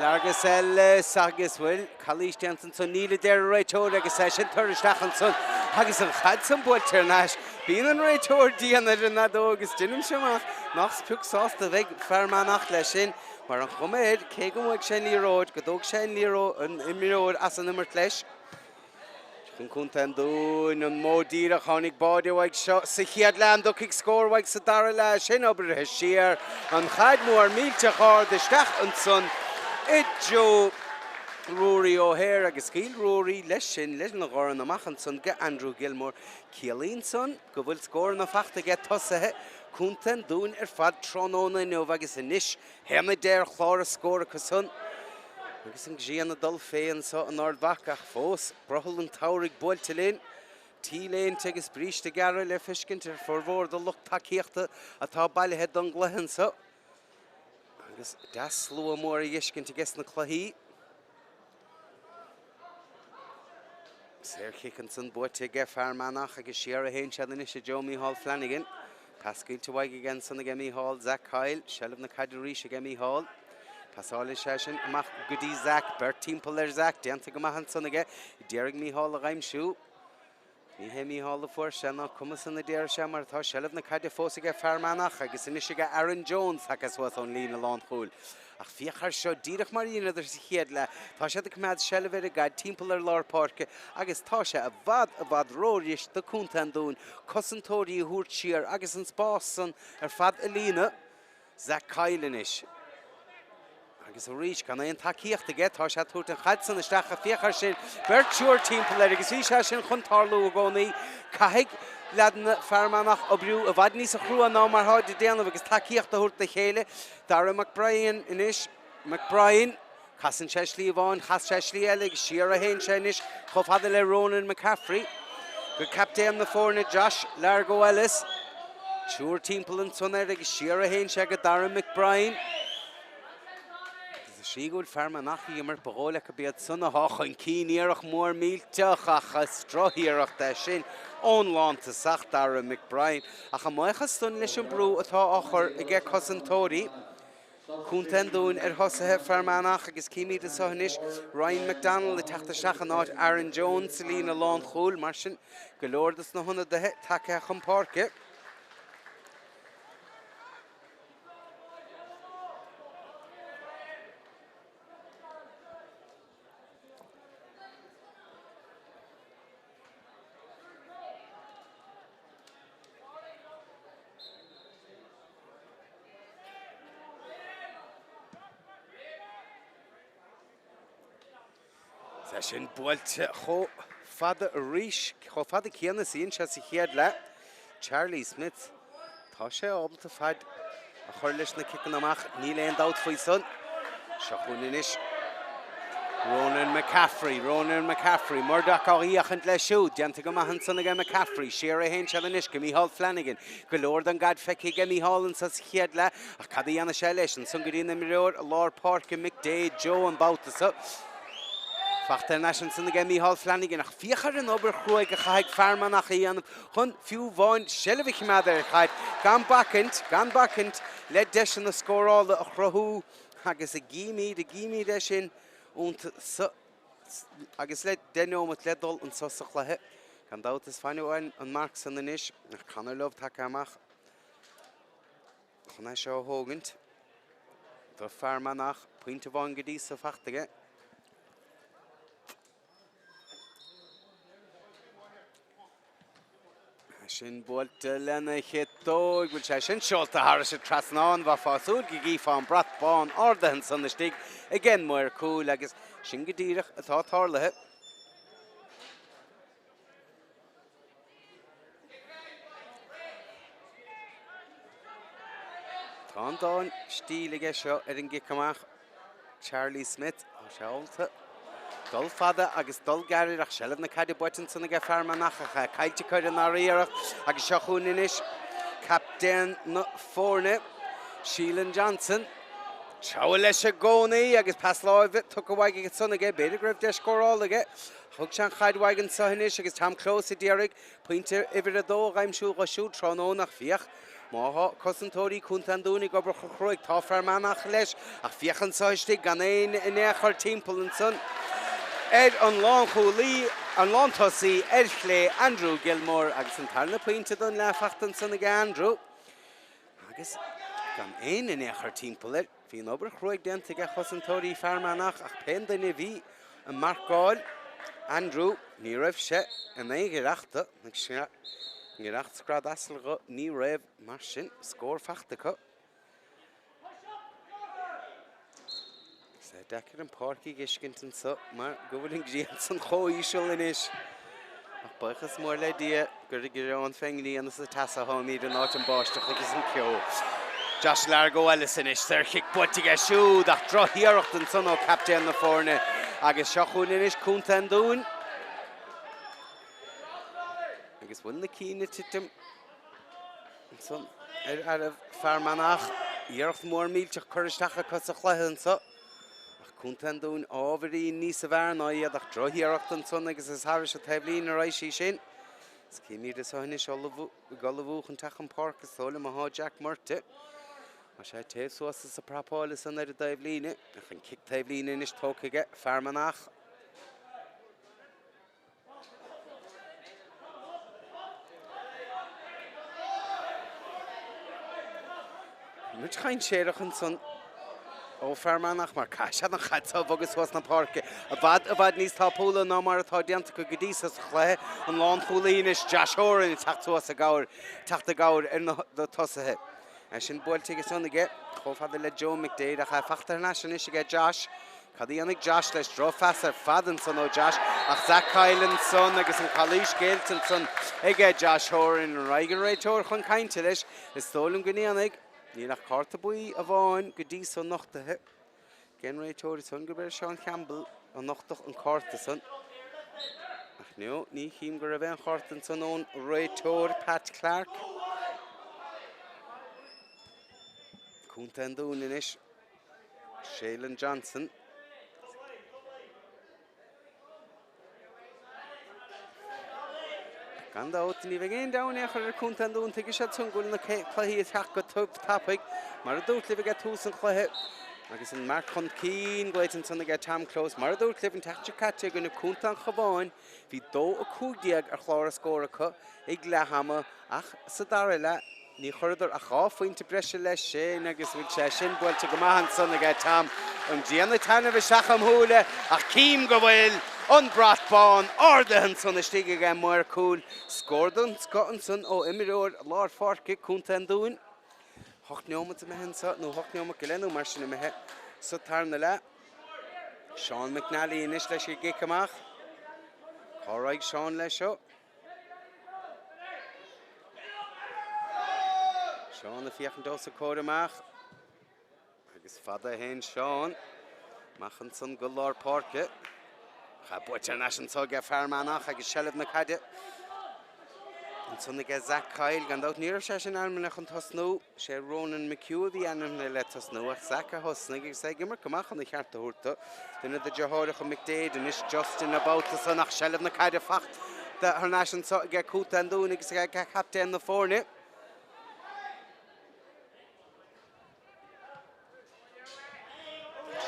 Largus Ellis agus bhfuil calaois déanta ansan? Níl a deir an réiteoir agus é sin tugtha isteach ansan agus an chaid san buailte thar n-ais. Bíonn an réiteoir dian ar an fheadóg agus deinimse amach nach pioc sásta a bheidh Fear Manach leis sin mar an chuma air cé go mbuaigh sé an liathróid go dtóg sé an liathróid an imreoir as an imirt leis. Chun Contae an Dúin, an modh díreach, tháinig báide uaidh seo sa chéad leath, an dtiocfaidh scór uaidh sa dara leath, sin oibrithe siar, an chaid mór millteach ard isteach ansan i dtreo Ruairí O'Hare agus scaoil Ruairí leis sin lena dhorn amach ansan go Andrew Gilmore. Ciallaíonn san go bhfuil scóranna fachta aige tosaithe Contae an Dúin ar fad tráthnóna inniu agus anois 1-10 ar chlár a scór acu san agus an ghrian ag dul fé anso in Ard Mhacha ach fós brothall an tsamhraidh buailte linn. T-léinte agus bríste gearra le feiscint ar formhór de lucht tacaíochta atá bailithe don gcluiche anso agus dea-slua mór a dh'fheiscint aige sna cluichí. Saorchic ansan buaite aige Fear Manach agus siar a théann siad anois i dtreo Micheál Flanagan. Pas scaoilte uaidh aige ansan aige Micheál. Zach Kyle, seilbh na caide arís aige Micheál. Pasálann sé sin amach go dtí Zach. Beirt timpeall ar Zach, déanta go maith ansan aige. D'iarraidh Micheál a dh'aimsiú. Ní hé Mícheál a fuair sé ná cuma san a déarfadh sé mar tá seilbh na caide fós aige Fear Manach agus anois aige Aaron Jones tagtha suas ón líne lánchúil. Ach féach air seo, díreach mar a dheineadar sa chéad leath, tá siad ag coimeád seilbh ar an gcaid timpeall ar lár páirce agus tá sé i bhfad i bhfad róghris do Contae an Dúin cosantóirí a thabhairt siar agus an spás san ar fad a líonadh. Zach Kyle anois. Agus arís, gan aon tacaíocht aige, tá sé ag tabhairt an chaid san isteach, ach féach air sin, beirt triúr timpeall air agus bhí sé sin chun tarlú i gcónaí. Caithfidh leaideanna Fear Manach oibriú i bhfad níosa chrua ná mar tháid ag déanamh agus tacaíocht a thabhairt da chéile. Dara McBrien anois. McBrien. Casann sé slí amháin, chas sé slí eile agus siar a théann sé anois chomh fada le Ronan McCaffrey go captaen na foirne Josh Largo Ellis. Triúr timpeall ansan air agus siar a théann sé go Dara McBrien. Agus is sí go bhfuil Fear Manach ag imirt, ba dhóigh leat gurb iad san athá chun cinn. Iarracht mhór millteach ach is drochiarracht é sin ón lántosach Dara McBrien. Ach a mbuíochas san leis an brú atá á chur aige cosantóirí. Contae an Dúin ar thosaithe Fear Manach agus címid anseo anois Ryan McDonnell ag teacht isteach in áit Aaron Jones sa líne lánchúil. Mar sin, go leor dos na hionadaithe tagtha chun páirce. Tá sin buailte chomh fada arís, chomh fada céanna is a dhein sé sa chéad leath. Charlie Smith, tá sé ábalta faid a chur leis na ciceanna amach, níl aon dabht faoi san. Seo chugainn anois. Ronan McCaffrey, Ronan McCaffrey, Murdoch á fhéachaint leis siúd, déanta go maith ansan aige McCaffrey, siar a théann siad anois go Micheál Flanagan. Go leor den gcaid feicthe aige Micheál anso sa chéad leath ach cad a dhéanfaidh sé leis? Ansan go dtí an imreoir lár páirce McDaid Joe an babhta so. Fachta thar n-ais ansan aige Micheál Flanagan ach féach ar an obair chruaidh a chaithfidh Fear Manach a dhéanamh chun fiú amháin seilbh a chimeád ar an chaid gan bacaint, gan bacaint le deiseanna scórála a chruthú. Agus a gcímid, a gcímid é sin iontu sa, agus le 10 neomat le dul anso sa chluiche. Gan dabht is fainne uainn an marc san anois, ach Conor Love tagtha amach chun é seo a thógaint do Fear Manach, pointe amháin go dtí so fachta aige. Sin buailte lena chiotóig. Bhfuil sé sin seolta thairis an trasnán? Bheifeá ag súil go gcífeá an brat bán ardaithe ansan istigh ag an maor cúil agus sin go díreach atá tarlaithe. Tá an dá stíl aige seo ar an gcic amach. Charlie Smith, tá sé ábalta dul fada agus dul gairid ach seilbh na caide buaite ansan aige Fear Manach ach é caillte acu ar an ndara iarracht agus seo chugainn anois captaen na foirne, Sheelan Johnson. Treabhadh leis i gcónaí agus pas láimhe tugtha uaidh ansan aige, b'fhéidir go raibh deis scórála aige. Thug sé an chaid uaidh anso anois agus Tom Close a d'iarraidh pointe uimhir a dó a dh'aimsiú dho siúd tráthnóna ach féach Má thá cosantóirí Contae an Dúin ag obair chomh cruaidh, tá Fear Manach leis, ach féach anso istigh gan éinne in aon chor timpeall ansan ar an lánchúlaí, an lántosaí ar chlé, Andrew Gilmore, agus an tarna pointe don leath fachta ansan aige Andrew agus gan éinne in aon chor timpeall air. Bhí an obair chruaidh déanta aige chosantóirí Fear Manach ach pén duine a bhí ag marcáil Andrew ní raibh sé in aon ghiorracht do, i ngiorracht scread asail dho ní raibh, mar sin scór fachta acu. Is é deacair an páirc a dh'fheiscint anso mar go bhfuil an ghrian san chomh híseal anois. Ach buíochas mór le Dia gur ag gearán fén ngrian is an teas atáimid in áit an báisteach agus an ceo. Josh Largo Ellis anois, saorchic buailte aige siúd ach drochiarracht ansan ó captaen na foirne agus seo chugainn anois Contae an Dúin. Agus bhfuil na cinn ag titim ansan ar fhearaibh Fear Manach. Iarracht mhór millteach curtha isteach acu sa chluiche anso. Ach Contae an Dúin ábhairín níosa bhfearr ná iad ach drochiarracht ansan agus is thairis an taobhlíne a raghaidh sí sin. Is címid anso anois ullmhú, ag ullmhú chun teacht chun páirce is dóigh liom athá Jack Murtagh. Tá sé ag téamh suas is ag prapáil ansan ar an dtaobhlíne ach an cic taobhlíne anois tógtha aige Fear Manach. Muid dainséarach ansan ó Fear Manach mar caithfidh siad an chaid seo a bhogadh suas na páirce i bhfad i bhfad níos tapúla ná mar atá déanta acu go dtí seo sa chluiche. An lánchúlaí anois, Josh Horan ag teacht suas i gcabhair, teacht i gcabhair ar na tosaithe. É sin buailte ansan aige chomh fada le Joe McDaid ach é fachta thar n-ais anois aige Josh. Cad a dhéanfaidh Josh leis? Drochphas ar fad ansan ó Josh ach Zach Kyle ansan agus an calaois géillte ansan aige Josh Horan. An raghaidh an réiteoir chun cainte leis? Is dóigh liom go ndéanfaidh. Níl ach cárta buí amháin go dtí so nochtaithe ag an réiteoir ansan gurb é Seán Campbell a nochtadh an cárta san. Ach no, ní chím go raibh aon chárta ansan ón réiteoir Pat Clarke. Contae an Dúin anois. Shaylin Johnson. Gan dabht, ní bheidh aon dabht in aon chor ar Chontae an Dúin, tuigfidh siad san go bhfuil na cluichí ag teacht go tapaidh, mar a dúrt libh ag tús an chluiche, agus an marc chun cinn glaoite ansan aige Tom Close. Mar a dúrt libh an tseachtain seo caite i gcoinne Contae an Chabháin, bhí 2-15 ar chlár a scór acu ag leath ama, Ach sa dara leath, ní chuireadar ach 2 phointe breise leis sin agus bhfuil sé sin buailte go maith ansan aige Tom. An ghrian ag taitneamh isteach im shúile ach cím go bhfuil an brat bán ardaithe ansan istigh ag an maor cúil. Scór den scoth ansan ó imreoir lár pháirce Contae an Dúin. 8 neomat imithe anso, nó 8 neomat go leith nó mar sin imithe sa tarna leath. Seán McNally anois leis an gcic amach. Cá raghaidh Seán leis seo? Seán ag féachaint os a comhair amach agus fada a théann Seán. Amach ansan go lár páirce. Tá buaite thar n-ais anso aige Fear Manach agus seilbh na caide ansan aige Zach Kyle. Gan dabht ní raibh sé sin ainmnithe chun tosnú. Sé Ronan McHugh a bhí ainmnithe le tosnú ach Zach a thosnaigh agus é ag imirt go maith chun a cheart a thabhairt dó. Duine de dheartháireacha McDaid anois Justin an babhta san ach seilbh na caide fachta thar n-ais anso aige Contae an Dúin agus aige captaen na foirne.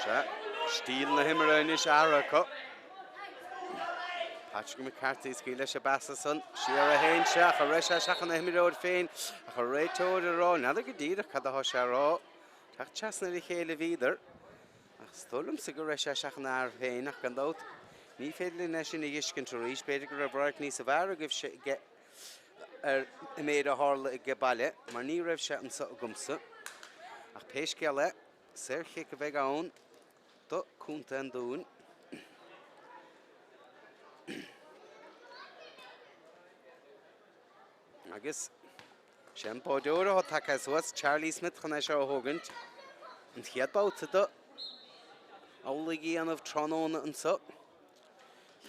Sea, stíl na himeartha anois athraithe acu. Patrick McCarthy ag scaoileadh leis an bpas san. Siar a théann sé ach an raibh sé isteach ina himreoir féin ach an réiteoir ag rá, n'fheadar go díreach cad atá sé a rá. Teacht trasna ar a chéile a bhíodar. Ach is dóigh liomsa go raibh sé isteach ina fhear féin ach gan dabht ní féidir linn é sin a dh'fheiscint arís. B'fhéidir go raibh radharc níosa bhfearr agaibhse aige ar an méid a tharla age baile, mar ní raibh sé anso agamsa. Ach pé scéal é, saorchic a bheidh ann do Contae an Dúin. Agus sé an báideoir atá tagtha suas, Charlie Smith, chun é seo a thógaint. An chéad babhta dó amhlaidh a dhéanamh tráthnóna anso.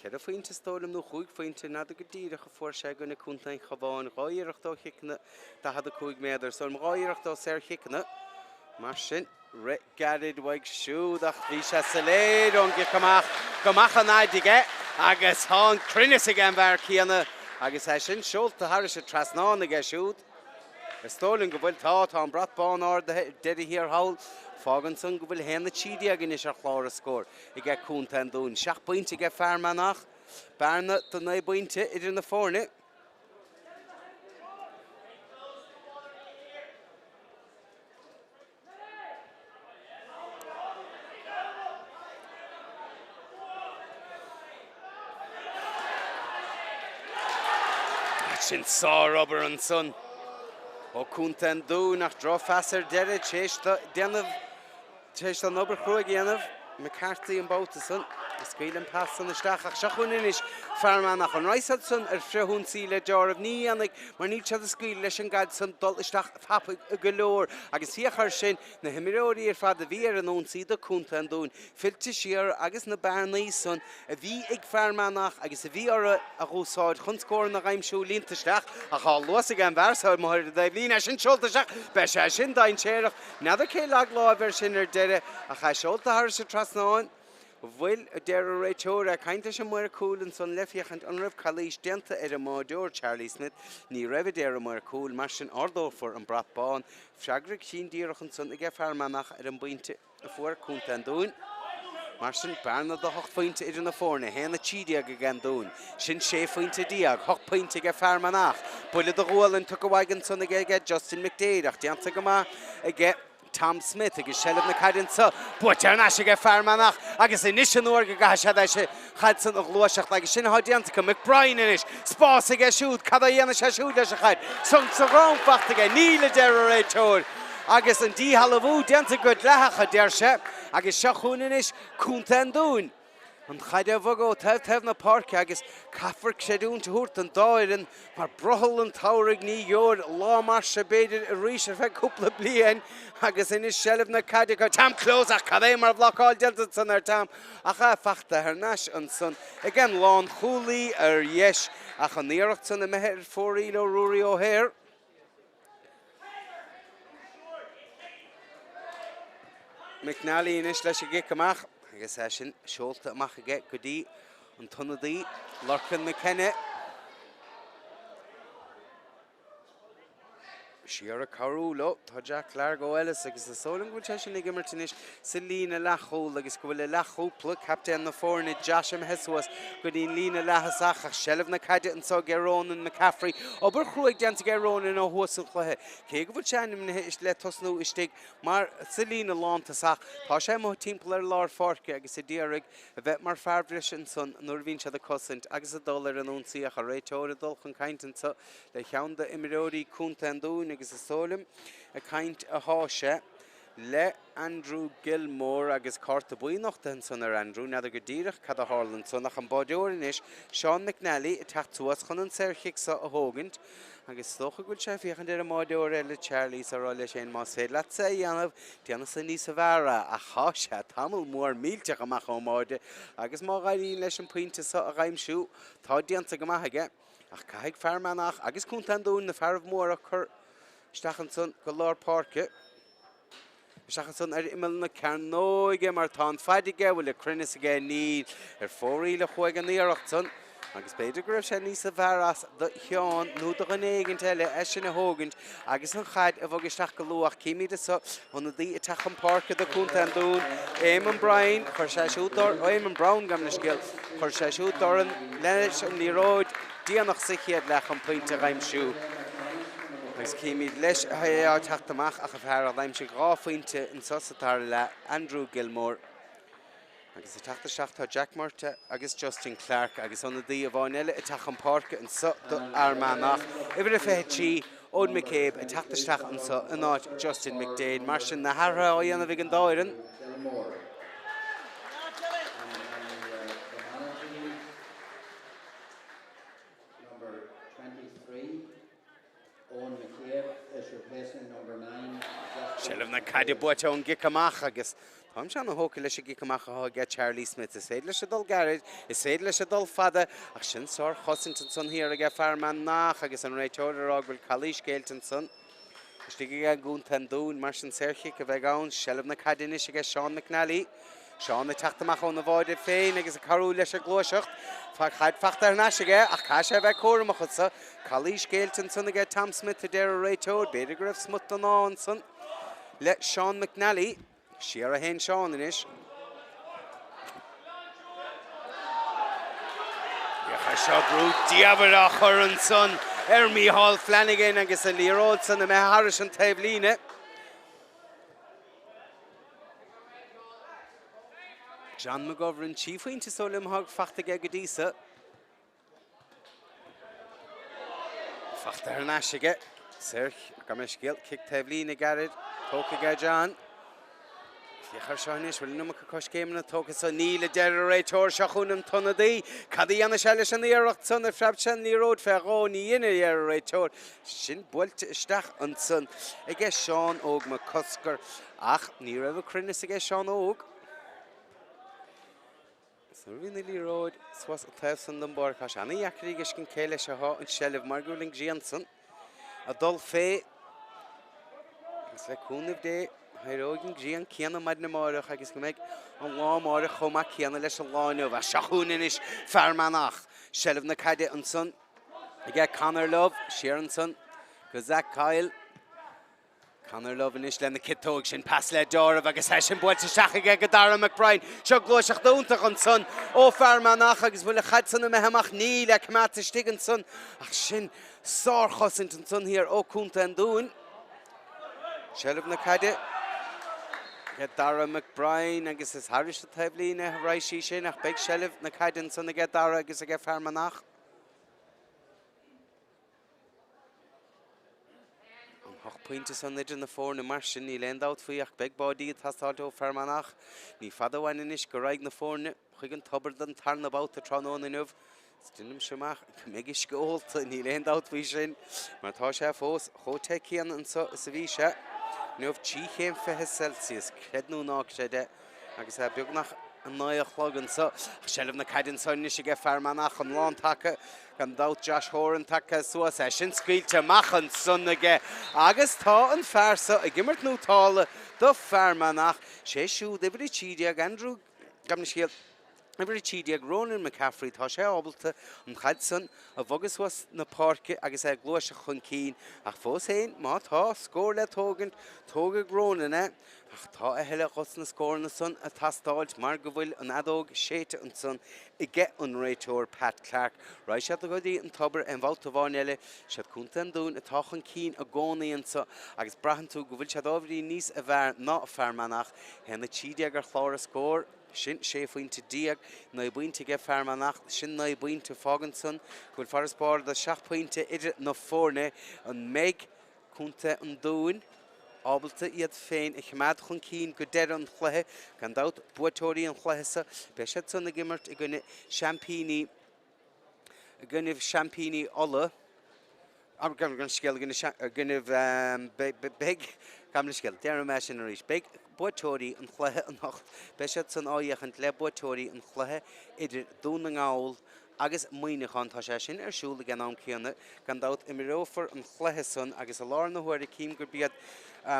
Cheithre phointe is dóigh liom, nó chúig phointe, n'fheadar go díreach, a fuair sé i gcoinne Contae an Chabháin, 2 iarracht ó chiceanna 45 méadar, is dóigh liom, 2 iarracht ó saorchiceanna. Mar sin, rith gairid uaidh siúd ach bhí sé soiléir ón gcic amach go mbeadh an fhaid aige agus tá an cruinneas ag an bhfear céanna agus é sin seolta thairis an trasnán aige siúd. Is dóigh liom go bhfuil, tá, tá an brat bán ardaithe ar deireadh thiar thall. Fágann san go bhfuil 1-13 anois ar chlár an scóir aige Contae an Dúin. Seacht bpointe aige Fear Manach, bearna de 9 bpointe idir na foirne. Sin sárobair ansan ó Contae an Dúin ach drochphas ar deireadh tar éis déanamh tar éis an obair chruaidh a dhéanamh. McCarthy an babhta san ag scaoileadh an pas san isteach ach seo chugainn anois Fear Manach. An raghaidh siad san ar frithionsaí le deáramh? Ní dhéanfaidh mar níl siad ag scaoileadh leis an gcaid san dul isteach tapaidh go leor agus féach air sin, na himreoirí ar fad a bhí ar an ionsaí do Contae an Dúin fillte siar agus na bearnaí san a bhí ag Fear Manach agus a bhí orthu a dh'úsáid chun scóranna dh'aimsiú líonta isteach ach tá luas ag an bhfear so amuigh ar an dtaobhlíne, é sin seolta isteach, beidh sé sin dainséarach, n'fheadar cé leag láimh air sin ar deireadh ach é seolta thairis an trasnán. Bhfuil, a deir an réiteoir, ag caint leis an maor cúil ansan le féachaint an raibh calaois déanta ar an mbáideoir Charlie Smith. Ní raibh, a deir an maor cúil, mar sin ardófar an brat bán. Freagra cruinn díreach ansan aige Fear Manach ar an bpointe. a fuair Contae an Dúin. Mar sin, bearna de hocht phointe idir na foirne, 1-13 ag an Dún. Sin 16 phointe, 8 pointe aige Fear Manach. Buille de ghualainn tugtha uaidh ansan aige Justin McDaid ach déanta go maith aige Tom Smith agus seilbh na caide anso buaite thar n-ais aige Fear Manach agus anois an uair go gcaithfidh siad é sin chaid san a ghluaiseacht agus sin atá déanta acu. McBrien anois, spás aige siúd, cad a dhéanfaidh sé siúd leis an chaid? Sonc sa dhroim fachta aige, níl a deir an réiteoir agus an díshealbhú déanta go dleathach a deir sé agus seo chugainn anois Contae an Dúin. An chaid á bhogadh ó taobh taobh na páirce agus caithfear creidiúint a thabhairt don dá fhoireann mar brothall an tsamhraidh ní gheobhair lá mar seo b'fhéidir arís ar feadh cúpla bliain agus anois seilbh na caide acu. Tom Close ach cad é mar bhlocáil déanta ansan ar Tom Ach é fachta thar n-ais ansan ag an lánchúlaí ar dheis ach an iarracht san imithe ar fóraoil ó Ruairí O'Hare. McNally anois leis an gcic amach agus é sin seolta amach aige go dtí an t-ionadaí Lorcan McKenna. Siar ag cabhrú leo tá Jack Largo Ellis agus is dóigh liom go bhfuil sé sin ag imirt anois sa líne leathchúil agus go bhfuil a leathchúpla, captaen na foirne, Josh imithe suas go dtí an líne leath-thosach ach seilbh na caide anso aige Ronan McCaffrey. Obair chruaidh déanta aige Ronan ó thús an chluiche. Cé go bhfuil sé ainmnithe le tosnú istigh mar sa líne lántosach, tá sé amuigh timpeall ar lár pháirce agus a d'iarraidh a bheith mar fear breise ansan nuair a bhíonn siad ag cosaint agus ag dul ar an ionsaí ach an réiteoir ag dul chun cainte anso le cheann d'imreoirí Contae an Dúin agus is dóigh liom ag caint athá sé le Andrew Gilmore agus cárta buí nochtaithe ansan ar Andrew. N'fheadar go díreach cad a tharla ansan ach an báideoir anois, Seán McNally, ag teacht suas chun an saorchic so a thógaint. Agus is dócha go bhfuil sé ag féachaint ar an mbáireoir eile, Charlie, is á rá leis féin, más féidir leatsa é a dhéanamh, déanfadsa níosa bhfearr é. Ach thá sé tamall mór millteach amach ón mbáide agus má dh'éiríonn leis an pointe so a dh'aimsiú, tá déanta go maith aige. Ach caithfidh Fear Manach agus Contae an Dúin na fearaibh móra a chur isteach ansan go lár páirce. Isteach ansan ar imeall na cearnóige mar tá an faid aige, bhfuil an cruinneas aige? Níl. Ar fóraoil a chuaigh an iarracht san agus b'fhéidir go raibh sé níosa bhfearr as do Sheán nó do dhuine éigint eile é sin a thógaint agus an chaid a bhogadh isteach go luath. Címid anso ionadaí ag teacht chun páirce do Chontae an Dúin, Éamonn Bryan, chuir sé siúd dorn, Éamonn Brown gabh mo leithscéal, chuir sé siúd dorn leis an liathróid déanach sa chéad leath chun pointe a dh'aimsiú. Agus címid leis é á teacht amach ach an fear a d'aimsigh 2 phointe anso sa dara leath, Andrew Gilmore. Agus ag teacht isteach tá Jack Murtagh agus Justin Clarke agus ionadaí amháin eile ag teacht chun páirce anso do Fhear Manach. Uimhir a 23, Eoin McCabe ag teacht isteach anso in áit Justin McDaid. Mar sin na hathruithe á dhéanamh ag an dá fhoireann. Gilmore. And on the Fermanagh team, number 23, Eoin McCabe is replacing number 9, Justin Seilbh na caide buaite ón gcic amach agus táimse ana-thógtha leis an gcic amach atá aige Charlie Smith. Is féidir leis a dul gairid, is féidir leis a dul fada ach sin sár-chosaint ansan thiar aige Fear Manach agus an réiteoir ag rá go bhfuil calaois géillte ansan. Istigh aige i gContae an Dúin, mar sin saorchic a bheidh ann. Seilbh na caide anois aige Seán McNally. Seán ag teacht amach óna bháide féin agus ag cabhrú leis an gluaiseacht. An chaid fachta thar n-ais aige ach caithfidh sé a bheith cúramach anso. Calaois géillte ansan aige Tom Smith a deir an réiteoir. B'fhéidir go raibh smut den ádh ansan le Seán McNally. Siar a théann Seán anois. Féach air seo, brú diamhair á chur ansan ar Mícheál Flanagan agus an liathróid san imithe thairis an taobhlíne. John McGovern, 3 phointe is dóigh liom atá fachta aige go dtí so. Fachta thar n-ais aige. Saor, gabh mo leithscéal, cic taobhlíne gairid, tógtha aige John. Féach air seo anois, bhfuil an iomarca coiscéimeanna tógtha anso? Níl, a deir an réiteoir, seo chugainn an t-ionadaí. Cad a dhéanfaidh sé leis an iarracht san? Ar phreab sé an liathróid fé dhó? Ní dhein, a deir an réiteoir. Sin buailte isteach ansan aige Seán Óg Mac Cosgair. Ach ní raibh an cruinneas aige Seán Óg. Nuair a bhí an liathróid suas an taobh san den bpáirc, tá sé ana-dheacair a fheiscint cé leis athá an tseilbh mar go bhfuil an ghrian san ag dul fé. Agus le cúnamh Dé, éireoidh an ghrian céanna maidin amáireach agus go mbeidh an lá amáireach chomh maith céanna leis an lá inniu. Ach seo chugainn anois Fear Manach. Seilbh na caide ansan aige Conor Love, siar ansan go Zach Kyle. Conor Love anois lena ciotóg, sin pas le deáramh agus é sin buailte isteach aige go Dara McBrien. Seo gluaiseacht iontach ansan ó Fear Manach agus bhfuil an chaid san imithe amach? Níl, é coimeádta istigh ansan ach sin sárchosaint ansan thiar ó Contae an Dúin. Seilbh na caide ag Dara McBrien agus is thairis an taobhlíne a raghaidh sí sin ach beidh seilbh na caide ansan aige Dara agus aige Fear Manach. An 8 pointe san idir na foirne mar sin, níl aon dabht faoi ach beidh báidí ag teastáilt ó Fear Manach. Ní fada uainn anois go raghaidh na foirne chuig an tobar don tarna babhta tráthnóna inniu. Is deinimse amach go mbeidh uisce ólta, níl aon dabht faoi sin, mar tá sé fós chomh te céanna anso is a bhí sé inniu, 3 chéim 20 Celsius, creid nó ná creid é. Agus é beagnach 9 a chlog anso. Ach seilbh na caide anso anois aige Fear Manach, an lántaca, gan dabht Josh Horan tagtha suas, é sin scaoilte amach ansan aige agus tá an fear so ag imirt nótála do Fear Manach, sé siúd uimhir 13, Andrew, gabh mo leithscéal, uimhir 13, Ronan McCaffrey, tá sé ábalta an chaid san a bhogadh suas na páirce agus é ag gluaiseacht chun cinn ach fós féin má tá scór le tógaint, tógfaidh Ronan é. Ach tá a thuilleadh dhos na scóranna san a' teastáilt mar go bhfuil an fheadóg séidte ansan aige an réiteoir Pat Clarke. Raghaidh siad go dtí an tobar aon bhabhta amháin eile. Siad Contae an Dúin atá chun cinn i gcónaí anso agus braitheann tú go bhfuil siad ábhairín níos a bhfearr ná Fear Manach. 1-13 ar chlár an scóir, sin 16 phointe, 9 bpointe aige Fear Manach, sin 9 bpointe. Fágann san go bhfuil farasbarr de 7 pointe idir na foirne. An mbeidh Contae an Dúin ábalta iad féin a choimeád chun cinn go deireadh an chluiche. Gan dabht, buaiteoirí an chluiche seo, beidh siad san ag imirt i gcoinne seaimpíní i gcoinne seaimpíní Uladh. Gabh mo leithscéal, i gcoinnibh, beidh, gabh mo leithscéal, déarfaidh mé sin arís, beidh buaiteoirí an chluiche anocht, beidh siad san á fhéachaint le buaiteoirí an chluiche idir Dún na nGall agus Muineachán, tá sé sin ar siúl ag an am céanna, gan dabht imreofar an chluiche san agus i láthair na huaire cím gurb iad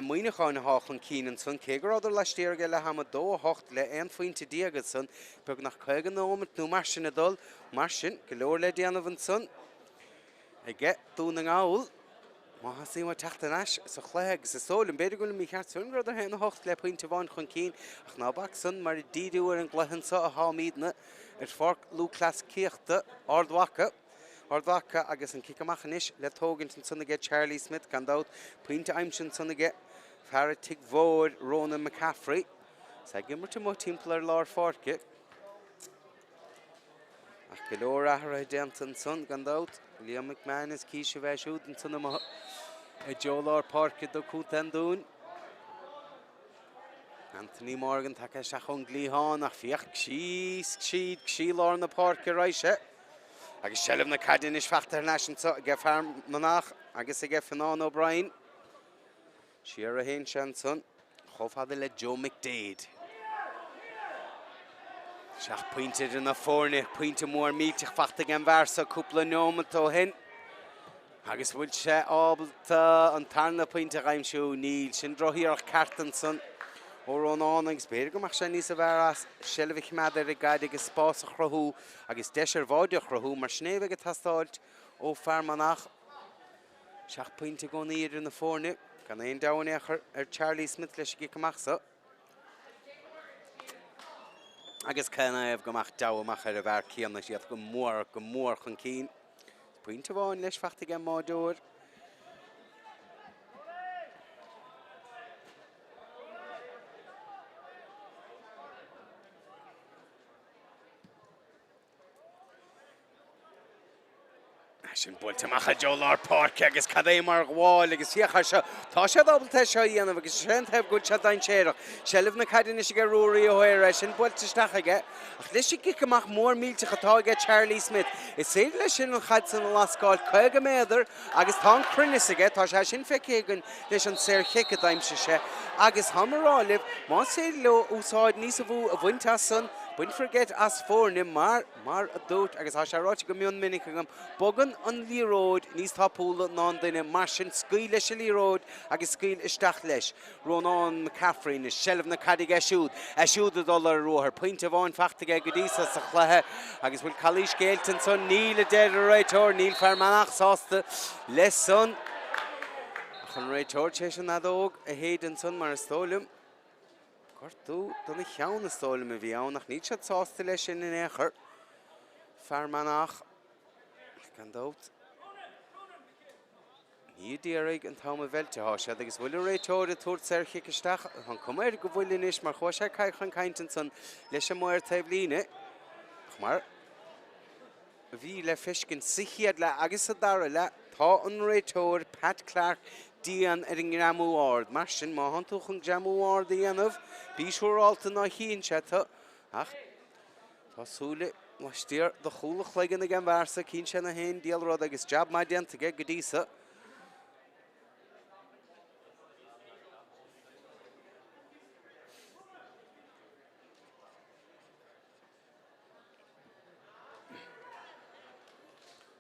Muineachán athá chun cinn ansan, cé go rabhadar laistiar ag leath ama, 2, 8 le 11 phointe ansan, beagnach 50 nóimeat nó mar sin ag dul, mar sin, go leor le déanamh ansan. Aige Dún na nGall. Má thosaíonn muid teacht ar ais sa chluiche agus is dóigh liom, b'fhéidir go bhfuil mé mícheart, is dóigh liom go rabhadar 1-8 le pointe amháin chun cinn ach ná bac san mar ag díriú ar an gcluiche anseo atáimidne ar Pháirc Lúthchleasaíochta Ard Mhacha. Ard Mhacha agus an cic amach anois le tógaint ansan aige Charlie Smith gan dabht. Pointe aimsithe ansan aige fear an Tigh Mhóir Ronan McCaffrey. Is ag imirt amuigh timpeall ar lár pháirce. Ach go leor athruithe déanta ansan, gan dabht. Liam McMahon is cíos a bheith siúd ansan amuigh i dtreo lár páirce do Chontae an Dúin. Anthony Morgan tagtha isteach ón gcliathán ach féach síos siad go lár na páirce arís é. Agus seilbh na caide anois fachta thar n-ais anso ag Fear Manach agus ag Fionán O'Brien. Siar a théann sé ansan chomh fada le Joe McDaid. Seacht bpointe idir na foirne, pointe mór millteach fachta ag an bhfear seo cúpla neomat ó shin. Agus bhfuil sé ábalta an tarna pointe a aimsiú? Níl. Sin drochiarracht ceart ansan ó Rónán agus b'fhéidir go mbeadh sé níosa bhfearr as seilbh a choimeád ar an gcaid agus spás a chruthú agus deis ar bháide a chruthú mar sin é a bheidh ag teastáilt ó Fear Manach. Seacht bpointe i gcónaí idir na foirne, gan aon deabhadh in aon chor ar Charlie Smith leis an gcic amach so. Agus canathaobh go mbeadh deabhadh amach ar an bhfear céanna, iad go mór, go mór chun cinn. Pointe amháin leis fachta ag an mbáideoir. Sin buailte amach i dtreo lár páirce agus cad é mar ghabháil agus féach air seo. Tá siad ábalta é seo a dhéanamh agus is é an taobh go bhfuil sé dainséarach. Seilbh na caide anois aige Ruairí Ó hEora, sin buailte isteach aige. Ach leis an gcic amach mór millteach atá aige Charlie Smith, is féidir leis sin an chaid san a lascáil 50 méadar agus tá an cruinneas aige, tá sé sin feicthe againn leis an saorchic a d'aimsigh sé agus táim a rá libh, más féidir leo úsáid níosa mhó a bhaint as san, bainfear geit as foirne mar, mar a dúirt, agus tá sé ráite go mion minic agam, bogann an liathróid níos tapúla ná an duine, mar sin scaoil leis an liathróid agus scaoil isteach leis. Rónán McCaffrey anois, seilbh na caide aige siúd, é siúd ag dul ar ruathar, pointe amháin fachta aige go dtí so sa chluiche agus bhfuil calaois géillte ansan? Níl, a deir an réiteoir, níl Fear Manach sásta leis san. Ach an réiteoir tar éis an fheadóg a shéideadh ansan mar is dóigh liom. Gortú dona cheann is dóigh liom a bhí ann ach níl siad sásta leis sin in aon chor. Fear Manach, gan dabht. Ní d'iarraidh an t-am a mheilt atá siad agus bhfuil an réiteoir ag tabhairt saorchic isteach. Tá an cuma air go bhfuil anois mar chuaigh sé chun cainte ansan leis an maor taobhlíne. Ach mar a bhí le feiscint sa chéad leath agus sa dara leath, tá an réiteoir Pat Clarke dian ar an ngreamú ard. Mar sin, má thánn tú chun greamú ard a dhéanamh, bí siúrálta ná chíonn sé tú. Ach tá súile laistiar de chúl a chloigeann ag an bhfear so, cíonn sé na haon diabhal rud agus jab maith déanta aige go dtí so.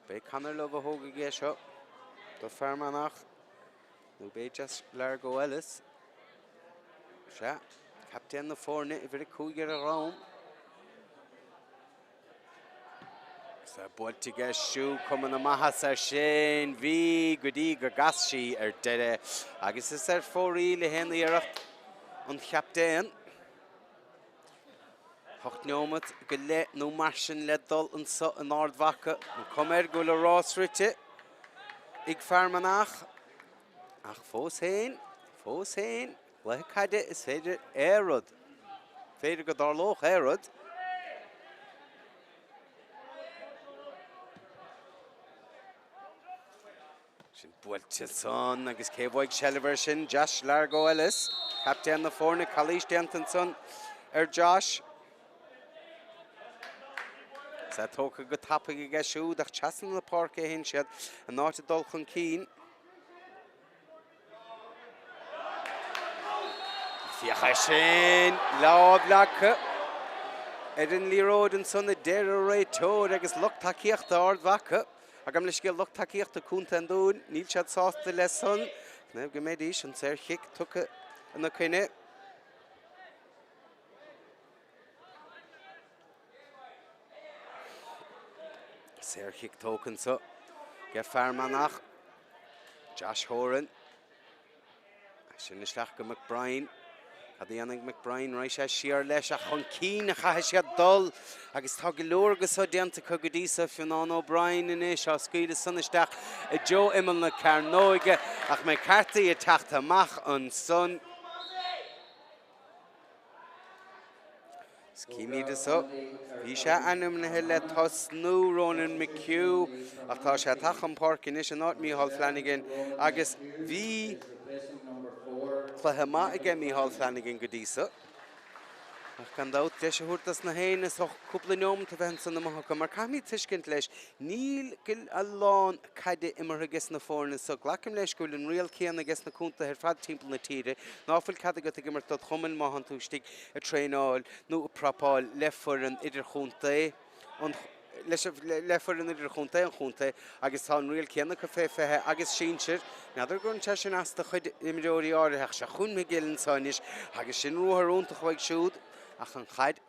Beidh Conor Love a thógfaidh é seo do Fear Manach nó beidh Jess Largo Ellis. Sea, captaen na foirne, uimhir 5 ar a dhrom. Agus é buailte aige siúd, cuma na maitheasa air sin, bhí go dtí go gcas sí ar deireadh agus is ar fóraoil a théann iarracht an chaptaen. 8 neomat go leith nó mar sin le dul anso in Ard Mhacha. An cuma air go bhfuil a rás rite ag Fear Manach. Ach fós féin, fós féin, cluiche caide is féidir aon rud. Féidir go dtarlódh aon rud. Sin buailte ansan agus cé bhuaigh seilbh air sin? Josh Largo Ellis, captaen na foirne, calaois déanta ansan ar Josh. Is é tógtha go tapaidh aige siúd ach trasna na páirce a théann siad in áit a dul chun cinn. Féach air sin! Lámh leagtha ar an liathróid ansan a deir an réiteoir agus lucht tacaíochta Ard Mhacha. Gabh mo leithscéal lucht tacaíochta Contae an Dúin, níl siad sásta leis san. Canathaobh go mbeidís an saorchic tugtha ina coinne. Saorchic tógtha anso ag Fear Manach, Josh Horan. Sin isteach go McBrien. Cad a dhéanfaidh McBrien? Raghaidh sé siar leis ach chun cinn a chaithfidh siad dul agus tá go leor de so déanta acu go dtí so. Fionnán O'Brien anois á scaoileadh san isteach i dtreo imeall na cearnóige ach McCarthy ag teacht amach ansan. Is címid anso. Bhí sé ainmnithe le tosnú, Ronan McHugh, ach tá sé tagtha chun páirce anois in áit Micheál Flanagan agus bhí cluiche maith aige Micheál Flanagan go dtí so. Ach gan dabht, deis a thabhairt dos na héinne is dócha cúpla neomat a bheith ansan amuigh acu, mar caithfimid tuiscint leis, níl a lán caide imeartha ages na foirne so. Glacaim leis go bhfuil an riail céanna ages na contaetha ar fad timpeall na tíre, ná fuil cead agat ag imirt dod chumann má thánn tú istigh ag traenáil nó ag prapáil le foireann idirchontae an le foireann idirchontae an chontae agus tá an riail céanna acu fé 20 agus sinsir. N'fheadar an gcuireann sé sin as do chuid imreoirí áirithe ach seo chugainn McGill anso anois agus sin ruathar iontach uaidh siúd ach an chaid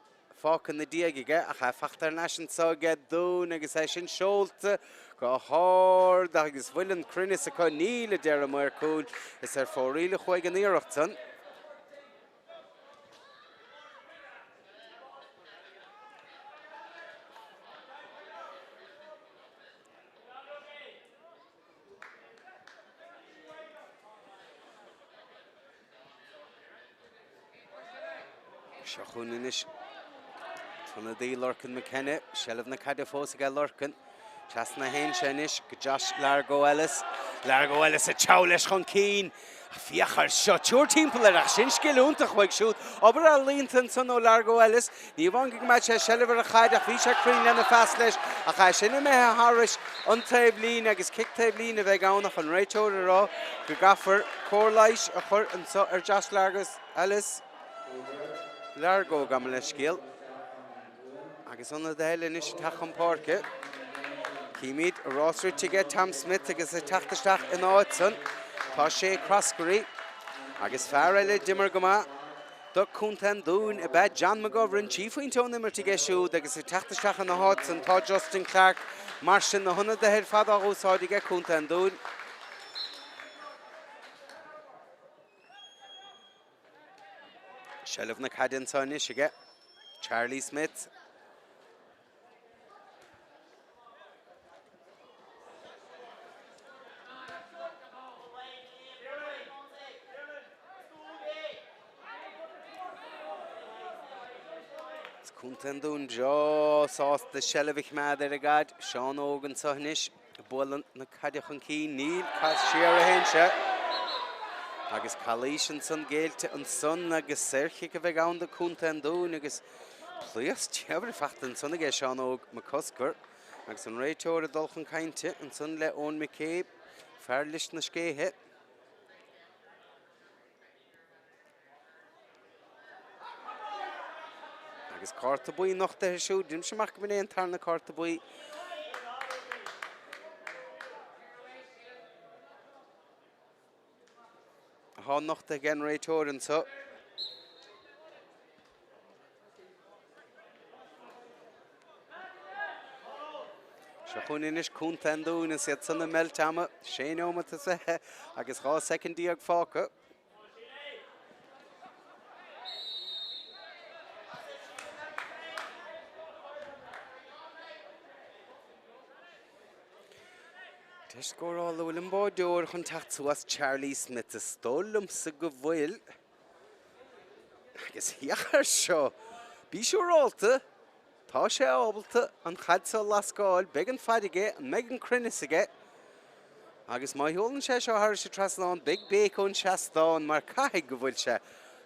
fágtha ina diaidh aige ach é fachta thar n-ais anso aige Dún agus é sin seolta go hard agus bhfuil an cruinneas acu? Níl, a deir an maor cúil. Is ar fóraoil a chuaigh an iarracht san. Seo chugainn anois ionadaí Lorcan McKenna, seilbh na caide fós aige Lorcan. Trasna a théann sé anois go Josh Largo Ellis. Largo Ellis ag treabhadh leis chun cinn. Féach air seo, triúr timpeall air ach sin scil iontach uaidh siúd. Obair ealaíonta ansan ó Largo Ellis. Ní amháin go gcoimeád sé seilbh ar an chaid ach bhí sé cruinn lena phas leis ach é sin imithe thairis an taobh líne agus cic taobh líne a bheidh ann ach an réiteoir ag rá go gcaithfear cóir leighis a chur anso ar Josh Largo Ellis. Largo, gabh mo leithscéal. Agus ionadaithe eile anois ag teacht chun páirce. Címid a rás rite aige Tom Smith agus ag teacht isteach ina áit san tá Shay Croskery agus fear eile a d'imir go maith do Contae an Dúin ab ea John McGovern, trí phointe ón imirt aige siúd agus ag teacht isteach ina háit san tá Justin Clarke. Mar sin na hionadaithe ar fad á dh'úsáid aige Contae an Dúin. Seilbh na caide anseo anois aige Charlie Smith. Contae an Dúin breá sásta seilbh a choimeád ar an gcaid. Seán Óg anseo anois. Ag bualadh na caide chun cinn, níl, pas siar a théann sé. Agus calaois ansan géillte ansan agus saorchic a bheidh ann do Contae an Dúin agus pléasc diamhair fachta ansan aige Seán Óg McCusker agus an réiteoir ag dul chun cainte ansan le Eoin McCabe, fear Lios na Scéithe. Agus cárta buí nochtaithe siúd, deinimse amach go mb'in é an tarna cárta buí. Atá nochtaithe ag an réiteoir anseo. Seo chugainn anois Contae an Dúin is iad san i meilt ama, sé neomat is 20 agus 12 soicind fágtha. Deis scórála bhfuil an báideoir chun teacht suas Charlie Smith is dóigh liomsa go bhfuil. Agus féach air seo. Bí siúrálta. Tá sé ábalta an chaid seo a lascáil, beidh an fad aige, an mbeidh an cruinneas aige? Agus má sheolann sé seo thairis an trasnán, beidh béic ón seastán mar caithfidh go bhfuil sé.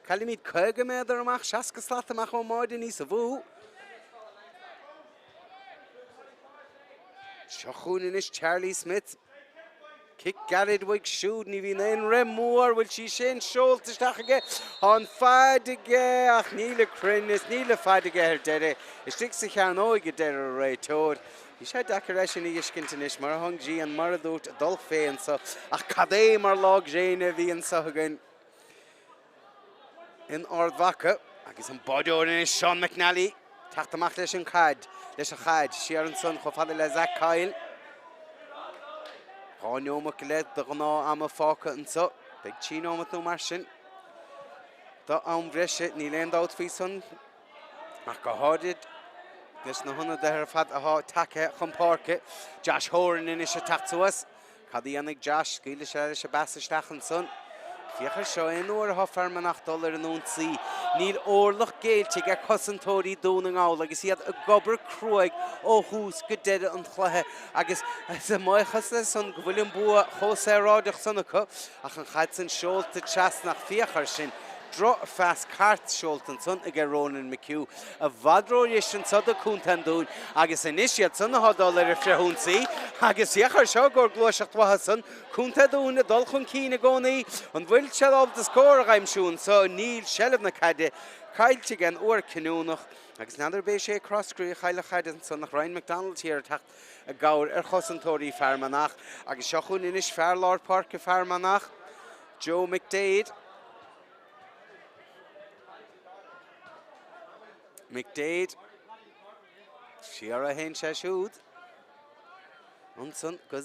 Caillimid 50 méadar amach, 60 slat amach ón mbáide níos a mhó. Seo chugainn anois Charlie Smith. Cic gairid uaidh siúd, ní bhíonn aon rith mór, bhfuil sí sin seolta isteach aige? Tá an fad aige ach níl an cruinneas, níl an fad aige ar deireadh. Istigh sa chearnóig a deir an réiteoir. Bhí sé deacair é sin a fheiscint anois mar atá an ghrian, mar a dúirt, ag dul fé anso. Ach cad é mar lá gréine a bhí anso againn in Ard Mhacha agus an báireoir anois, Seán McNally, teacht amach leis an chaid, leis an chaid, siar ansan chomh fada le Zach Kyle. 2 neomat go leith de ghnáth ama fágtha anso. Beidh 3 neomat nó mar sin d'am bhreise, níl aon dabht faoi san ach go háirid leis na hionadaithe ar fad athá tagtha chun páirce. Josh Horan anois ag teacht suas. Cad a dhéanfaidh Josh? Scaoilfidh sé leis an bpas isteach ansan. Féach air seo, aon uair atá Fear Manach ag dul ar an ionsaí, níl orlach géillte ag cosantóirí Dún na nGall agus iad ag obair cruaidh ó thús go deireadh an chluiche agus is i mbuíochas le san go bhfuil an bua chomh saoráideach san acu ach an chaid san seolta trasna ach féach air sin, Droch-phas ceart seolta ansan aige Ronan McHugh i bhfad ródheis anso do Contae an Dúin agus anois iad san athá dul ar an frithionsaí agus féach air seo i gcomhair gluaiseacht mhaith ansan Contae Dúin ag dul chun cinn i gcónaí. An bhfuil siad ábalta scór a dh'aimsiú anso? Níl, seilbh na caide caillte aige an uair cinniúnach agus n'fheadar ab é Shay Croskrey a chaill an chaid ansan ach Ryan McDonald thiar ag teacht i gcabhair ar chosantóirí Fear Manach agus seo chugainn anois fear lár páirce Fear Manach, Joe McDaid. McDaid. Siar a théann sé siúd. Ansan go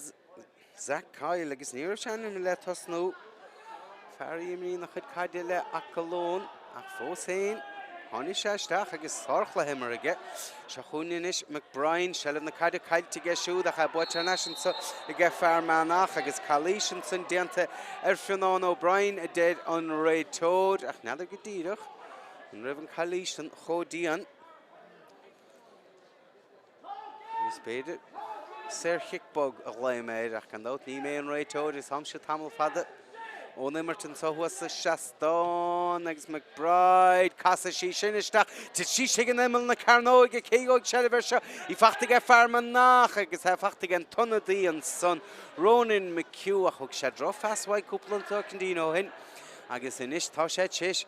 Zach Kyle agus ní raibh sé ainmnithe le tosnú. Fear a imríonn a chuid caide le Acaill Eoin ach fós féin tháinig sé isteach agus sárchluiche imeartha aige. Seo chugainn anois McBrien, seilbh na caide caillte aige siúd ach é buaite thar n-ais anso aige Fear Manach agus calaois ansan déanta ar Fionán O'Brien a deir an réiteoir ach n'fheadar go díreach an raibh an calaois san chomh dian. Agus b'fhéidir saorchic bog a ghlaoigh mé air ach gan dabht ní mé an réiteoir is táimse tamall fada ón imirt anseo thuas sa seastán agus McBride, casfaidh sí sin isteach, tit sí chuig an imeall na cearnóige, cé gheobhaidh seilbh air seo? Í fachta aige Fear Manach agus é fachta ag an t-ionadaí ansan, Ronan McHugh, ach thug sé drochphas uaidh cúpla soicindín ó shin agus anois tá sé tar éis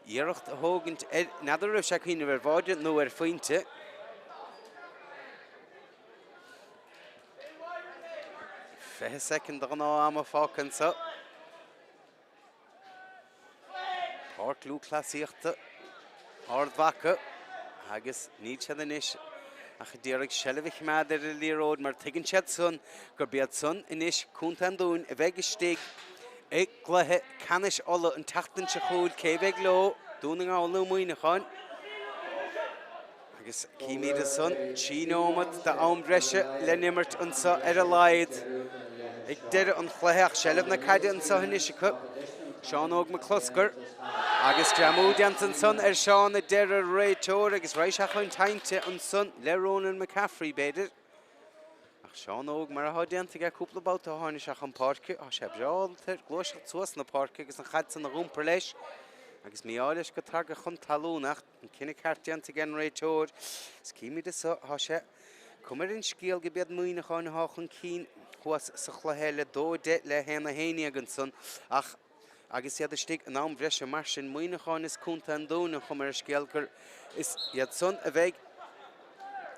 iarracht a thógaint ar, n'fheadar an raibh sé ag cuimhneamh ar bháide nó ar phointe. 20 soicind de ghnáth ama fágtha anseo. Páirc Lúthchleasaíochta Ard Mhacha agus níl siad anois ach ag iarraidh seilbh a choimeád ar an liathróid mar tuigeann siad san gurb iad san anois Contae an Dúin a bheidh istigh i gcluiche ceannais Uladh an tseachtain seo chugainn. Cé a bheidh leo, Dún na nGall nó Muineachán? Agus címid ansan 3 nóimeat d'am breise le n-imirt anso ar a laghad ag deireadh an chluiche ach seilbh na caide anso anois acu. Seán Óg Mac Closcair agus greamú déanta ansan ar Seán a deir an réiteoir agus raghaidh sé chun cainte ansan le Ronan McCaffrey b'fhéidir. Ach Seán Óg mar atá déanta aige cúpla babhta ó tháinig sé chun páirce, tá sé breá ábalta gluaiseacht suas na páirce agus an chaid san a dh'iompar leis agus mí-ádh leis go dtaga chun talún ach An cinneadh ceart déanta ag an réiteoir. Is címid anso, tá sé cuma ar an scéal gurb iad Muineachán atá chun cinn thuas sa chluiche eile, 2-10 le 1-11 ansan ach agus iad istigh in am bhreise mar sin, Muineachán is Contae an Dúin an chuma ar an scéal gur is iad san a bheidh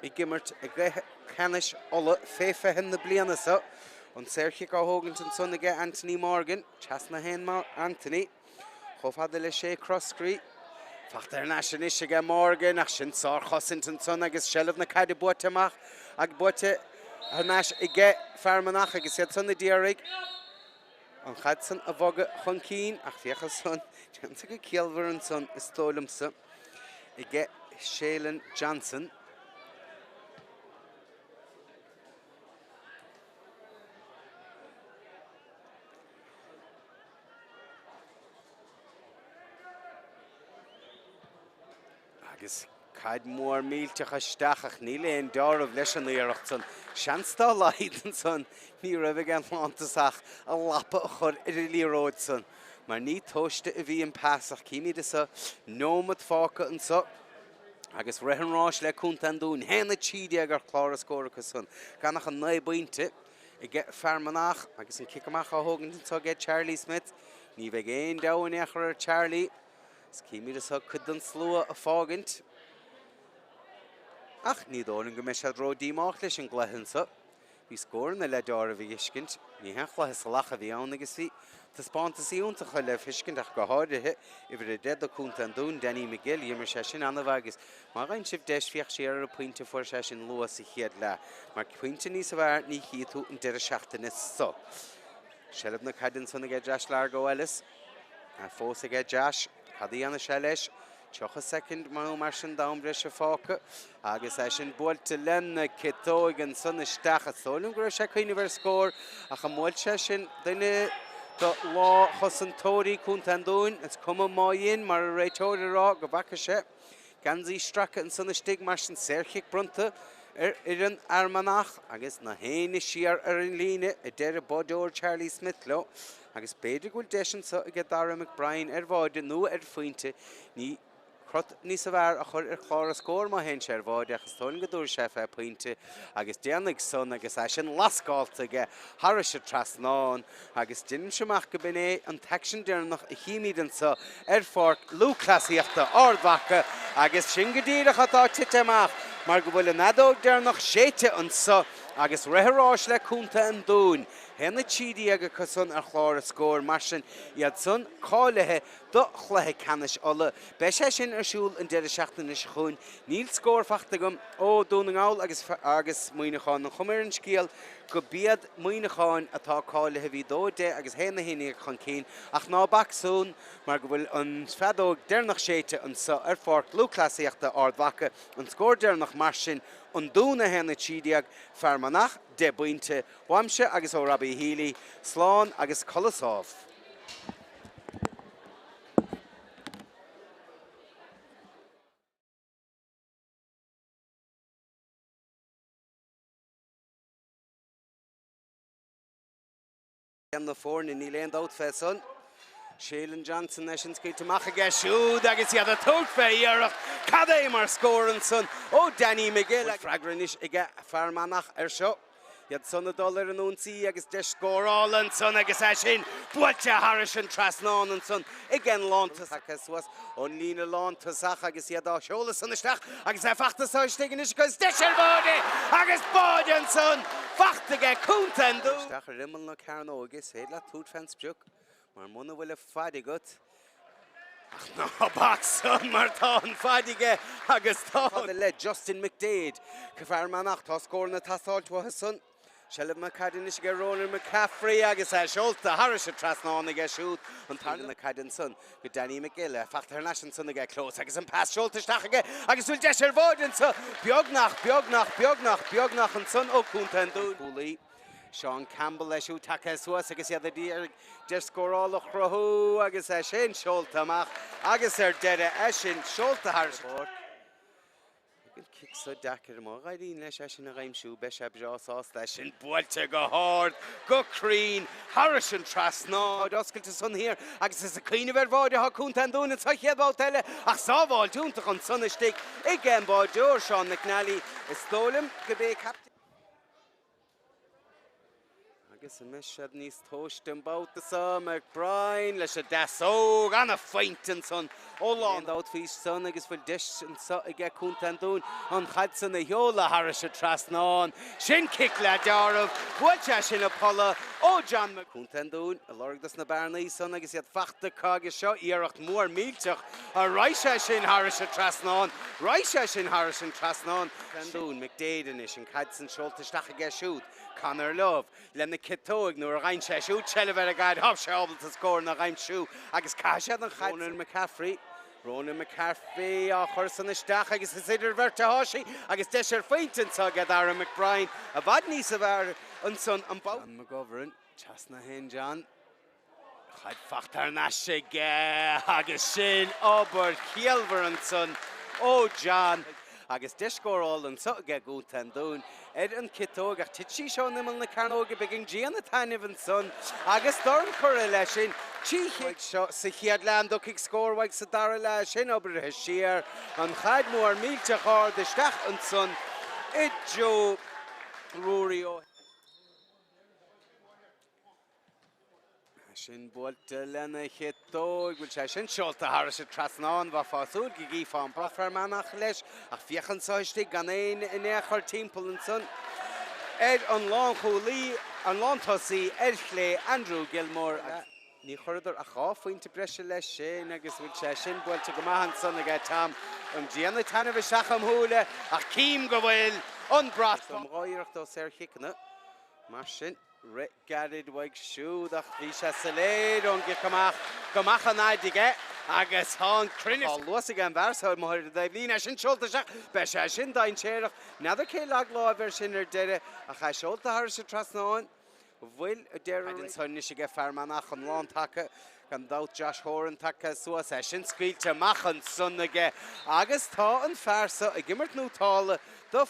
ag imirt i gcluiche ceannais Uladh fé 20 na bliana seo. An saorchic á thógaint ansan aige Anthony Morgan, trasna a théann Anthony. Chomh fada le Shay Croskrey. Fachta thar n-ais anois aige Morgan ach sin sárchosaint ansan agus seilbh na caide buaite amach ag buaite thar n-ais aige Fear Manach agus iad san a d'iarraidh an chaid san a bhogadh chun cinn ach féach ansan déanta go ciallmhar ansan is dóigh liomsa aige Shaylin Johnson. Agus caid mhór millteach isteach ach níl aon deáramh leis an iarracht san. Seans dá laghad ansan ní raibh ag an lántosach a lapa a chur ar an liathróid san mar ní tomhaiste a bhí an pas ach címid anso neomat fágtha anso. Agus rith an ráis le Contae an Dúin, 1-13 ar chlár a scór acu san, gan ach 9 bpointe ag Fear Manach agus an cic amach á thógaint anseo aige Charlie Smith. Ní bheidh aon deabhadh in aon chor ar Charlie. Is címid anseo cuid den slua ag fágaint. Ach ní dóigh liom go mbeidh siad ró-díomách leis an gcluiche anseo. Bhí scóranna le deáramh a fheiscint. Ní haon chluiche salach a bhí ann agus bhí taispeántas iontacha le feiscint ach go háirithe uimhir 10 do Contae an Dúin, Danny McGill. D'imir sé sin an-mhaith agus má fhaigheann sibh deis féach siar ar an pointe a fuair sé sin luath sa chéad leath mar pointe níos fearr ní chífidh tú an deireadh seachtaine seo. Seilbh na caide ansan aige Josh Largo Ellis. Fós aige Josh. Cad a dhéanfaidh sé leis? 30 soicind nó mar sin d'am breise fágtha agus é sin buailte lena ciotóig ansan isteach. Is dóigh liom go raibh sé ag cuimhneamh ar scór ach an mbuail sé sin duine de lánchosantóirí Contae an Dúin? Is cuma má dhein, mar an réiteoir ag rá go bhfaca sé geansaí stractha ansan istigh mar sin saorchic bronnta ar fhoireann Fhear Manach agus na héinne siar ar an líne, a deir an báideoir Charlie Smith leo. Agus b'fhéidir go bhfuil deis anseo aige Dara McBrien ar bháide nó ar phointe. Ní crot níos fearr a chur ar chlár a scór má théann sé ar bháide ach is dóigh liom go dtabharfaidh sé fé phointe agus déanfaidh san agus é sin lascáilte aige thairis an trasnán agus deinimse amach go b'in é an t-aicsean deireanach a chímíd anseo ar Pháirc Lúthchleasaíochta Ard Mhacha agus sin go díreach atá tite amach mar go bhfuil an fheadóg deireanach séidte anseo agus rith an ráis le Contae an Dúin. 1-13 acu san ar chlár a scóir, mar sin iad san cáilithe do chluiche ceannais Uladh. Beidh sé sin ar siúl an deireadh seachtaine seo chugainn. Níl scór fachta agam ó Dún na nGall agus agus Muineachán. An chuma ar an scéal go b'iad Muineachán atá cáilithe. Bhí 2-10 agus 1-11 chun cinn ach ná bac san mar go bhfuil an feadóg deireanach séidte anseo ar Pháirc Lúthchleasaíochta Ard Mhacha. An scór deireanach mar sin, An Dún 1-13, Fear Manach 10 bpointe. Uaimse agus ó Robbie Healy, slán agus codladh sámh. Na foirne, níl aon dabht fé san. Shailen Johnson é sin scaoilte amach aige siúd agus iad ag tabhairt fé iarracht. Cad é mar scór ansan ó Danny McGill. Freagra anois aige Fear Manach ar seo. Iad san ag dul ar an ionsaí agus deis scórála ansan agus é sin buailte thairis an trasnán ansan ag an lántosach. Tagtha suas ón líne lántosach agus iad á sheoladh san isteach agus é fachta anso istigh anois agus deis ar bháide agus báide ansan fachta aige Contae an Dúin. Isteach ar imeall na cearnóige, is féidir leat tabhairt fén sprioc mar muna bhfuil an faid agat ach ná bac san mar tá an faid aige agus tá fada le Justin McDaid. Fear Manach, tá scóranna ag teastáilt uathu san. Seilbh na caide anois aige Ronan McCaffrey agus é seolta thairis an trasnán aige siúd. An tarna na caide ansan go Danny McGill. É fachta thar n-ais ansan aige Close agus an pas seolta isteach aige agus bhfuil deis ar bháide anso. Beagnach, beagnach, beagnach, beagnach ansan ó Contae an Dúin. Cúlaí Seán Campbell é siúd tagtha suas agus iad ag iarraidh deis scórála a chruthú agus é sin seolta amach agus ar deireadh é sin seolta thar an bpáirc. An cic so deacair, má éiríonn leis é sin a aimsiú, beidh sé breá sásta. É sin buailte go hard, go cruinn, thairis an trasnán. Oscailte ansan thiar agus is ag cuimhneamh ar bháide atá Contae an Dúin sa chéad bhabhta eile ach sábháilt iontach ansan istigh ag an báideoir, Seán McNally. Is dóigh liom go b'é captaen. Agus an mbeidh siad níos tomhaiste an babhta seo? McBrien leis an deasóg, ana-phointe ansan ó lán dabht faoi san agus bhfuil deis anseo aige Contae an Dúin an chaid san a sheoladh thairis an trasnán. Sin cic le deáramh, bhuail sé sin an polla ó John Mc. Contae an Dúin ag lorg dos na bearnaí san agus iad fachta acu agus seo iarracht mhór millteach. Raghaidh sé sin thairis an trasnán, raghaidh sé sin thairis an trasnán. Contae an Dúin, McDaid anois, an chaid san seolta isteach aige siúd. Conor Love lena ciotóig nuair a gheibheann sé siúd seilbh ar an gcaid, tá sé ábalta scóranna a aimsiú agus caithfidh siad an chaid. Ronan McCaffrey, Ronan McCaffrey á chur san isteach agus is idir bheirt atá sí agus deis ar phointe anseo aige Dara McBrien i bhfad níos fearr ansan an babhta. John McGovern, trasna féin John. Caid fachta thar n-ais aige agus sin obair chiallmhar ansan ó John. Agus deis scórála anso aige gContae an Dúin ar an ciotóg ach tit sí seo in imeall na cearnóige. Beidh an ghrian ag taitneamh ansan agus dorn curtha leis sin. 3 chic seo sa chéad leath. An dtiocfaidh scór uaidh sa dara leath? Sin oibrithe siar. An chaid mór millteach ard isteach ansan i dtreo Ruairí Ó. Sin buailte lena chiotóig. Bhfuil sé sin seolta thairis an trasnán? Bheifeá ag súil go gcífeá an brat Fear Manach leis, ach féach anso istigh gan éinne in aon chor timpeall ansan ar an lánchúlaí, an lántosaí ar chlé, Andrew Gilmore. Ní chuireadar ach 2 phointe breise leis sin agus bhfuil sé sin buailte go maith ansan aige Tom. An ghrian ag taitneamh isteach im shúile ach cím go bhfuil an brat. Dhá iarracht ó saorchiceanna mar sin. Rith gairid uaidh siúd ach bhí sé soiléir ón gcic amach go mbeadh an fhaid aige agus tá an cruinneas. Tá luas ag an bhfear seo amuigh ar an dtaobhlíne, é sin seolta isteach, beidh sé sin dainséarach. N'fheadar cé leag láimh air sin ar deireadh ach é seolta thairis an trasnán. Bhfuil deireadh anso anois aige Fear Manach an lántaca, gan dabht Josh Horan tagtha suas, é sin scaoilte amach ansan aige agus tá an fear seo ag imirt nótála do.